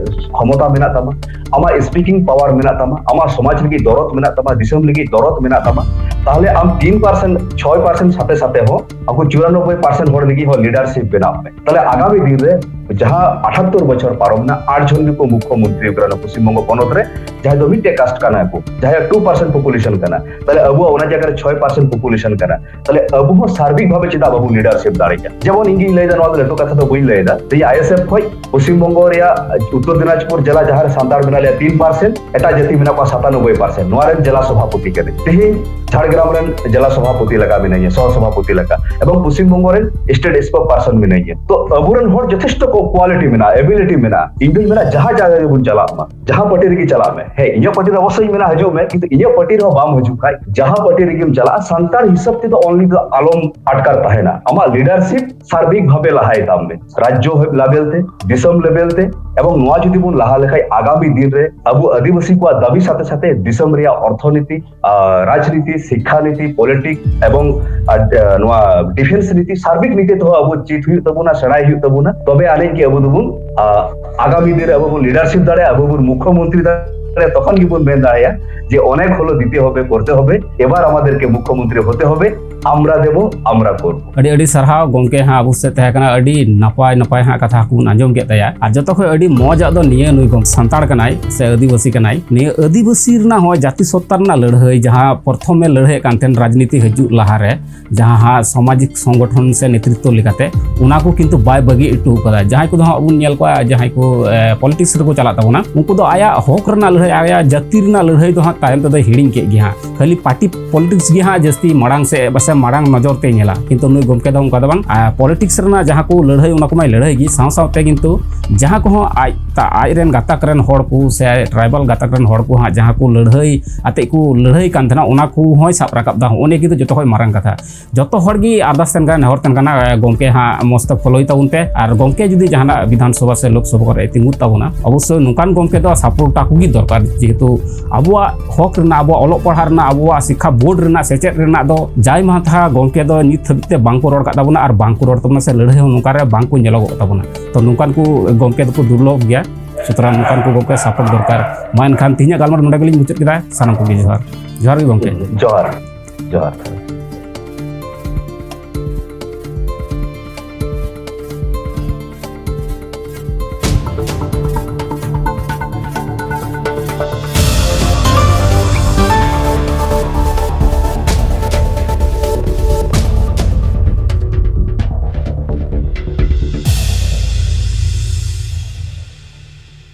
ᱠᱷᱚᱢᱚᱛᱟ ᱢᱮᱱᱟᱜ ᱛᱟᱢᱟ, ᱟᱢᱟᱜ ᱥᱯᱤᱠᱤᱝ ᱯᱟᱣᱟᱨ ᱢᱮᱱᱟᱜ ᱛᱟᱢᱟ, ᱟᱢᱟᱜ ᱥᱚᱢᱟᱡᱽ ᱞᱟᱹᱜᱤᱫ ᱫᱚᱨᱚᱫ ᱢᱮᱱᱟᱜ ᱛᱟᱢᱟ, ᱫᱤᱥᱚᱢ ᱞᱟᱹᱜᱤᱫ ᱫᱚᱨᱚᱫ ᱢᱮᱱᱟᱜ ᱛᱟᱢᱟ, ᱛᱟᱦᱞᱮ ᱟᱢ ᱛᱤᱱ ᱯᱟᱨᱥᱮᱱᱴ, ᱪᱷᱚᱭ ᱯᱟᱨᱥᱮᱱᱴ ᱥᱟᱛᱮ ᱥᱟᱛᱮ ᱦᱚᱸ ᱟᱵᱚ ᱪᱩᱨᱟᱱᱚᱵᱵᱳᱭ ᱯᱟᱨᱥᱮᱱᱴ ᱦᱚᱲ ᱞᱟᱹᱜᱤᱫ ᱦᱚᱸ ᱞᱤᱰᱟᱨᱥᱤᱯ ᱵᱮᱱᱟᱣ ᱢᱮ᱾ ᱛᱟᱦᱞᱮ ᱟᱜᱟᱢᱤ ᱫᱤᱱ ᱨᱮ ᱡᱟᱦᱟᱸ ᱟᱴᱷᱟᱛᱛᱳᱨ ᱵᱚᱪᱷᱚᱨ ᱯᱟᱨᱚᱢ ᱮᱱᱟ, ᱟᱴ ᱡᱚᱱ ᱜᱮᱠᱚ ᱢᱩᱠᱠᱷᱚ ᱢᱚᱱᱛᱨᱤ ᱠᱟᱱᱟ ᱯᱚᱥᱪᱤᱢ ᱵᱚᱝᱜᱚ ᱯᱚᱱᱚᱛ ᱨᱮ, ᱡᱟᱦᱟᱸᱭ ᱫᱚ ᱢᱤᱫᱴᱮᱡ ᱠᱟᱥᱴ ᱠᱟᱱᱟ ᱠᱚ, ᱡᱟᱦᱟᱸᱭ ᱴᱩ ᱯᱟᱨᱥᱮᱱᱴ ᱯᱚᱯᱩᱞᱮᱥᱚᱱ ᱠᱟᱱᱟ, ᱛᱟᱦᱞᱮ ᱟᱵᱚᱣᱟᱜ ᱚᱱᱟ ᱡᱟᱭᱜᱟ ᱨᱮ ᱪᱷᱚᱭ ᱯᱟᱨᱥᱮᱱᱴ ᱯᱚᱯᱩᱞᱮᱥᱚᱱ ᱠᱟᱱᱟ᱾ ᱛᱟᱦᱞᱮ ᱟᱵᱚ ᱦᱚᱸ ᱥᱟᱨᱵᱤᱠ ᱵᱷᱟᱵᱮ ᱪᱮᱫᱟᱜ ᱵᱟᱵᱚᱱ ᱞᱤᱰᱟᱨᱥᱤᱯ ᱫᱟᱲᱮᱭᱟᱜᱼᱟ? ᱡᱮᱢᱚᱱ ᱤᱧ ᱜᱤᱧ ᱞᱟᱹᱭᱫᱟ, ᱱᱚᱣᱟ ᱫᱚ ᱞᱟᱹᱴᱩ ᱠᱟᱛᱷᱟ ᱫᱚ ᱵᱟᱹᱧ ᱞᱟᱹᱭᱫᱟ᱾ ᱛᱮᱦᱮᱧ ᱟᱭ ᱮᱥ ᱮᱯᱷ ᱠᱷᱚᱡ ᱯᱚᱥᱪᱤᱢ ᱵᱚᱝᱜᱚ ᱨᱮᱭᱟᱜ ᱩᱛᱛᱚᱨ ᱫᱤᱱᱟᱡᱽᱯᱩᱨ ᱡᱮᱞᱟ ᱡᱟᱦᱟᱸ ᱨᱮ ᱥᱟᱱᱛᱟᱲ ᱢᱮᱱᱟᱜ ᱞᱮᱭᱟ ᱛᱤᱱ ᱯᱟᱨᱥᱮᱱᱴ, ᱮᱴᱟᱜ ᱡᱟᱹᱛᱤ ᱢᱮᱱᱟᱜ ᱠᱚᱣᱟ ᱥᱟᱛᱟᱱᱚᱵᱵᱳᱭ ᱯᱟᱨᱥᱮᱱᱴ᱾ ᱱᱚᱣᱟ ᱨᱮᱱ ᱡᱮᱞᱟ ᱥᱚᱵᱷᱟᱯᱚᱛᱤ ᱠᱟᱹᱱᱟᱹᱧ᱾ ᱛᱮᱦᱮᱧ ᱡᱷᱟᱲᱜᱨᱟᱢ ᱨᱮᱱ ᱡᱮᱞᱟ ᱥᱚᱵᱷᱟᱯᱚᱛᱤ ᱞᱮᱠᱟ ᱢᱮᱱᱟᱹᱧᱟ, ᱥᱚᱦᱚ ᱥᱚᱵᱷᱟᱯᱚᱛᱤ ᱞᱮᱠᱟ, ᱮᱵᱚᱝ ᱯᱚᱥᱪᱤᱢ ᱵᱚᱝᱜᱚ ᱨᱮᱱ ᱥᱴᱮᱴ ᱥᱯᱳᱠ ᱯᱟᱨᱥᱚᱱ ᱢᱮᱱᱟᱹᱧᱟ᱾ ᱛᱚ ᱟᱵᱚᱨᱮᱱ ᱦᱚᱲ ᱡᱚᱛᱷᱮᱥᱴᱚ ᱠᱚ ᱠᱳᱣᱟᱞᱤᱴᱤ ᱢᱮᱱᱟᱜᱼᱟ, ᱮᱵᱤᱞᱤᱴᱤ ᱢᱮᱱᱟᱜᱼᱟ᱾ ᱤᱧ ᱫᱩᱧ ᱢᱮᱱᱟ ᱡᱟᱦᱟᱸ ᱡᱟᱭᱜᱟ ᱜᱮᱵᱚᱱ ᱪᱟᱞᱟᱜ ᱢᱟ, ᱡᱟᱦᱟᱸ ᱯᱟᱨᱴᱤ ᱨᱮᱜᱮ ᱪᱟᱞᱟᱜ ᱢᱮ, ᱦᱮᱸ, ᱤᱧᱟᱹᱜ ᱯᱟᱨᱴᱤ ᱨᱮ ᱚᱵᱚᱥᱥᱳᱭ ᱤᱧ ᱢᱮᱱᱟ ᱦᱤᱡᱩᱜ ᱢᱮ, ᱠᱤᱱᱛᱩ ᱤᱧᱟᱹᱜ ᱯᱟᱨᱴᱤ ᱨᱮᱦᱚᱸ ᱵᱟᱢ ᱦᱤᱡᱩᱜ ᱠᱷᱟᱡ, ᱡᱟᱦᱟᱸ ᱯᱟᱨᱴᱤ ᱨᱮᱜᱮᱢ ᱪᱟᱞᱟᱜᱼᱟ, ᱥᱟᱱᱛᱟᱲ ᱦᱤᱥᱟᱹᱵ ᱛᱮᱫᱚ ᱚᱱᱞᱤ ᱫᱚ ᱟᱞᱚᱢ ᱫᱚᱨᱠᱟᱨ ᱛᱟᱦᱮᱱᱟ᱾ ᱟᱢᱟᱜ ᱞᱤᱰᱟᱨᱥᱤᱯ ᱥᱟᱨᱵᱤᱠ ᱵᱷᱟᱵᱮ ᱞᱟᱦᱟ ᱤᱫᱤ ᱛᱟᱢ ᱢᱮ, ᱨᱟᱡᱽᱡᱚ ᱞᱮᱵᱮᱞ ᱛᱮ, ᱫᱤᱥᱚᱢ ᱞᱮᱵᱮᱞ ᱛᱮ᱾ ᱮᱵᱚᱝ ᱱᱚᱣᱟ ᱡᱩᱫᱤ ᱵᱚᱱ ᱞᱟᱦᱟ ᱞᱮᱠᱷᱟᱱ, ᱟᱜᱟᱢᱤ ᱫᱤᱱ ᱨᱮ ᱟᱵᱚ ᱟᱹᱫᱤᱵᱟᱹᱥᱤ ᱠᱚᱣᱟᱜ ᱫᱟᱹᱵᱤ ᱥᱟᱛᱮ ᱥᱟᱛᱮ ᱫᱤᱥᱚᱢ ᱨᱮᱭᱟᱜ ᱚᱨᱛᱷᱚᱱᱤᱛᱤ, ᱟᱨ ᱨᱟᱡᱽᱱᱤᱛᱤ, ᱥᱤᱠᱠᱷᱟ ᱱᱤᱛᱤ, ᱯᱚᱞᱤᱴᱤᱠᱥ ᱮᱵᱚᱝ, ᱟᱨ, ᱟᱨ, ᱱᱚᱣᱟ ᱰᱤᱯᱷᱮᱱᱥ ᱱᱤᱛᱤ ᱥᱟᱨᱵᱤᱠ ᱱᱤᱛᱤ ᱛᱮᱦᱚᱸ ᱟᱵᱚ ᱪᱮᱫ ᱦᱩᱭᱩᱜ ᱛᱟᱵᱚᱱᱟ, ᱥᱮᱬᱟᱭ ᱦᱩᱭᱩᱜ ᱛᱟᱵᱚᱱᱟ᱾ ᱛᱚᱵᱮ ᱟᱹᱱᱤᱡ ᱜᱮ ᱟᱵᱚ ᱫᱚᱵᱚᱱ, ᱟᱨ, ᱟᱜᱟᱢᱤ ᱫᱤᱱ ᱨᱮ ᱟᱵᱚ ᱵᱚᱱ ᱞᱤᱰᱟᱨᱥᱤᱯ ᱫᱟᱲᱮᱭᱟᱜᱼᱟ, ᱟᱵᱚ ᱵᱚᱱ ᱢᱩᱠᱷᱭᱚᱢᱚᱱᱛᱨᱤ ᱫᱟᱲᱮᱭᱟᱜᱼᱟ᱾ ᱛᱚᱠᱷᱚᱱ ᱜᱮᱵᱚᱱ ᱢᱮᱱ ᱫᱟᱲᱮᱭᱟᱜᱼᱟ ᱡᱮ ᱚᱱᱮᱠ ᱦᱚᱞᱚ ᱫᱤᱛᱮ ᱦᱚᱵᱮ, ᱠᱚᱨᱛᱮ ᱦᱚᱵᱮ, ᱮᱵᱟᱨ ᱟᱢᱟᱫᱮᱨᱠᱮ ᱢᱩᱠᱷᱭᱚᱢᱚᱱᱛᱨᱤ ᱦᱚᱛᱮ ᱦᱚᱵᱮ, ᱟᱢᱨᱟ ᱫᱮᱵᱚ, ᱟᱢᱨᱟ ᱠᱚᱨᱵᱚ᱾ ᱟᱹᱰᱤ ᱟᱹᱰᱤ ᱥᱟᱨᱦᱟᱣ ᱜᱚᱢᱠᱮ ᱦᱟᱸᱜ ᱟᱵᱚ ᱥᱮᱫ ᱛᱟᱦᱮᱸ ᱠᱟᱱᱟ, ᱟᱹᱰᱤ ᱱᱟᱯᱟᱭ ᱱᱟᱯᱟᱭ ᱦᱟᱸᱜ ᱠᱟᱛᱷᱟ ᱠᱚᱵᱚᱱ ᱟᱸᱡᱚᱢ ᱠᱮᱫ ᱛᱟᱭᱟ᱾ ᱟᱨ ᱡᱚᱛᱚ ᱠᱷᱚᱱ ᱟᱹᱰᱤ ᱢᱚᱡᱽ ᱟᱜ ᱫᱚ ᱱᱤᱭᱟᱹ, ᱱᱩᱭ ᱜᱚᱢ ᱥᱟᱱᱛᱟᱲ ᱠᱟᱱᱟᱭ ᱥᱮ ᱟᱹᱫᱤᱵᱟᱹᱥᱤ ᱠᱟᱱᱟᱭ, ᱱᱤᱭᱟᱹ ᱟᱹᱫᱤᱵᱟᱹᱥᱤ ᱨᱮᱱᱟᱜ ᱦᱚᱸ ᱡᱟᱹᱛᱤ ᱥᱚᱛᱛᱟ ᱨᱮᱱᱟᱜ ᱞᱟᱹᱲᱦᱟᱹᱭ, ᱡᱟᱦᱟᱸ ᱯᱨᱚᱛᱷᱚᱢ ᱮ ᱞᱟᱹᱲᱦᱟᱹᱭᱮᱫ ᱠᱟᱱ ᱛᱟᱦᱮᱸᱱ ᱨᱟᱡᱽᱱᱤᱛᱤ ᱦᱤᱡᱩᱜ ᱞᱟᱦᱟᱨᱮ, ᱡᱟᱦᱟᱸ ᱦᱟᱸᱜ ᱥᱟᱢᱟᱡᱤᱠ ᱥᱚᱝᱜᱚᱴᱷᱚᱱ ᱥᱮ ᱱᱮᱛᱨᱤᱛᱛᱚ ᱞᱮᱠᱟᱛᱮ, ᱚᱱᱟ ᱠᱚ ᱠᱤᱱᱛᱩ ᱵᱟᱭ ᱵᱟᱹᱜᱤ ᱦᱚᱴᱚ ᱠᱟᱫᱟ᱾ ᱡᱟᱦᱟᱸᱭ ᱠᱚᱫᱚ ᱦᱟᱸᱜ ᱵᱚᱱ ᱧᱮᱞ ᱠᱚᱣᱟ, ᱡᱟᱦᱟᱸᱭ ᱠᱚ ᱯᱚᱞᱤᱴᱤᱠᱥ ᱨᱮᱠᱚ ᱪᱟᱞᱟᱜ ᱛᱟᱵᱚᱱᱟ, ᱩᱱᱠᱩ ᱫᱚ ᱟᱭᱟᱜ ᱦᱚᱠ ᱨᱮᱱᱟᱜ ᱞᱟᱹᱲᱦᱟᱹᱭ, ᱟᱭᱟᱜ ᱡᱟᱹᱛᱤ ᱨᱮᱱᱟᱜ ᱞᱟᱹᱲᱦᱟᱹᱭ ᱫᱚ ᱦᱟᱸᱜ ᱛᱟᱭᱚᱢ ᱛᱮᱫᱚᱭ ᱦᱤᱲᱤᱧ ᱠᱮᱫ ᱜᱮ ᱦᱟᱸᱜ᱾ ᱠᱷᱟᱹᱞᱤ ᱯᱟᱨᱴᱤ ᱯᱚᱞᱤᱴᱤᱠᱥ ᱜᱮ ᱦᱟᱸᱜ ᱡᱟᱹᱥᱛᱤ ᱢᱟᱲᱟᱝ ᱥᱮᱫ ᱯᱟᱥᱮ ᱢᱟᱲᱟᱝ ᱱᱚᱡᱚᱨ ᱛᱮᱭ ᱧᱮᱞᱟ, ᱠᱤᱱᱛᱩ ᱱᱩᱭ ᱜᱚᱢᱠᱮ ᱫᱚ ᱚᱱᱠᱟ ᱫᱚ ᱵᱟᱝ᱾ ᱟᱨ ᱯᱚᱞᱤᱴᱤᱠᱥ ᱨᱮᱱᱟᱜ ᱡᱟᱦᱟᱸ ᱠᱚ ᱞᱟᱹᱲᱦᱟᱹᱭ, ᱚᱱᱟ ᱠᱚ ᱢᱟᱭ ᱞᱟᱹᱲᱦᱟᱹᱭ ᱜᱮ, ᱥᱟᱶ ᱥᱟᱶᱛᱮ ᱠᱤᱱᱛᱩ ᱡᱟᱦᱟᱸ ᱠᱚᱦᱚᱸ ᱟᱡ ᱛᱟ-, ᱟᱡ ᱨᱮᱱ ᱜᱟᱛᱟᱠ ᱨᱮᱱ ᱦᱚᱲ ᱠᱚ ᱥᱮ ᱴᱨᱟᱭᱵᱟᱞ ᱜᱟᱛᱟᱠ ᱨᱮᱱ ᱦᱚᱲ ᱠᱚ ᱦᱟᱸᱜ ᱡᱟᱦᱟᱸ ᱠᱚ ᱞᱟᱹᱲᱦᱟᱹᱭ ᱟᱛᱮᱫ ᱠᱚ ᱞᱟᱹᱲᱦᱟᱹᱭ ᱠᱟᱱ ᱛᱟᱦᱮᱱᱟ, ᱚᱱᱟ ᱠᱚ ᱦᱚᱸᱭ ᱥᱟᱵ ᱨᱟᱠᱟᱵ ᱫᱟ᱾ ᱚᱱᱟ ᱜᱮ ᱡᱚᱛᱚ ᱠᱷᱚᱱ ᱢᱟᱨᱟᱝ ᱠᱟᱛᱷᱟ᱾ ᱡᱚᱛᱚ ᱦᱚᱲ ᱜᱮ ᱟᱨᱫᱟᱥ ᱛᱟᱦᱮᱱ ᱠᱟᱱᱟ, ᱱᱮᱦᱚᱨ ᱛᱟᱦᱮᱱ ᱠᱟᱱᱟ, ᱮ, ᱜᱚᱢᱠᱮ ᱦᱟᱸᱜ ᱢᱚᱡᱽ ᱛᱮ ᱯᱷᱚᱞᱳᱭ ᱛᱟᱵᱚᱱ ᱯᱮ᱾ ᱟᱨ ᱜᱚᱢᱠᱮ ᱡᱩᱫᱤ ᱡᱟᱦᱟᱱᱟᱜ ᱵᱤᱫᱷᱟᱱ ᱥᱚᱵᱷᱟ ᱥᱮ ᱞᱳᱠ ᱥᱚᱵᱷᱟ ᱠᱚᱨᱮ ᱛᱤᱸᱜᱩ ᱛᱟᱵᱚᱱᱟ, ᱚᱵᱚᱥᱥᱳᱭ ᱱᱚᱝᱠᱟᱱ ᱜᱚᱢᱠᱮ ᱫᱚ ᱥᱟᱯᱳᱨᱴ ᱟᱠᱚ ᱜᱮ ᱫᱚᱨᱠᱟᱨ, ᱡᱮᱦᱮᱛᱩ ᱟᱵᱚᱣᱟᱜ ᱦᱚᱠ ᱨᱮᱱᱟᱜ, ᱟᱵᱚᱣᱟᱜ ᱚᱞᱚᱜ ᱯᱟᱲᱦᱟᱜ ᱨᱮᱱᱟᱜ, ᱟᱵᱚᱣᱟᱜ ᱥᱤᱠᱠᱷᱟ ᱵᱳᱨᱰ ᱨᱮᱱᱟᱜ, ᱥᱮᱪᱮᱫ ᱨᱮᱱᱟᱜ ᱫᱚ ᱡᱟᱭ ᱢᱟᱦᱟ ᱜᱚᱢᱠᱮ ᱫᱚ ᱱᱤᱛ ᱦᱟᱹᱵᱤᱡ ᱛᱮ ᱵᱟᱝ ᱠᱚ ᱨᱚᱲ ᱠᱟᱜ ᱛᱟᱵᱚᱱᱟ ᱟᱨ ᱵᱟᱝ ᱠᱚ ᱨᱚᱲ ᱛᱟᱵᱚᱱᱟ, ᱥᱮ ᱞᱟᱹᱲᱦᱟᱹᱭ ᱦᱚᱸ ᱱᱚᱝᱠᱟ ᱨᱮ ᱵᱟᱝ ᱠᱚ ᱧᱮᱞᱚᱜᱚᱜ ᱛᱟᱵᱚᱱᱟ᱾ ᱛᱚ ᱱᱚᱝᱠᱟᱱ ᱠᱚ ᱜᱚᱢᱠᱮ ᱫᱚᱠᱚ ᱫᱩᱨᱞᱚᱵᱷ ᱜᱮᱭᱟ, ᱥᱩᱛᱚᱨᱟᱝ ᱱᱚᱝᱠᱟᱱ ᱠᱚ ᱜᱚᱢᱠᱮ ᱥᱟᱯᱳᱨᱴ ᱫᱚᱨᱠᱟᱨ᱾ ᱢᱟ ᱮᱱᱠᱷᱟᱱ ᱛᱮᱦᱮᱧᱟᱜ ᱜᱟᱞᱢᱟᱨᱟᱣ ᱱᱚᱰᱮ ᱜᱮᱞᱤᱧ ᱢᱩᱪᱟᱹᱫ ᱠᱮᱫᱟ᱾ ᱥᱟᱱᱟᱢ ᱠᱚᱜᱮ ᱡᱚᱦᱟᱨ᱾ ᱡᱚᱦᱟᱨ ᱜᱮ ᱜᱚᱢᱠᱮ᱾ ᱡᱚᱦᱟᱨ, ᱡᱚᱦᱟᱨ᱾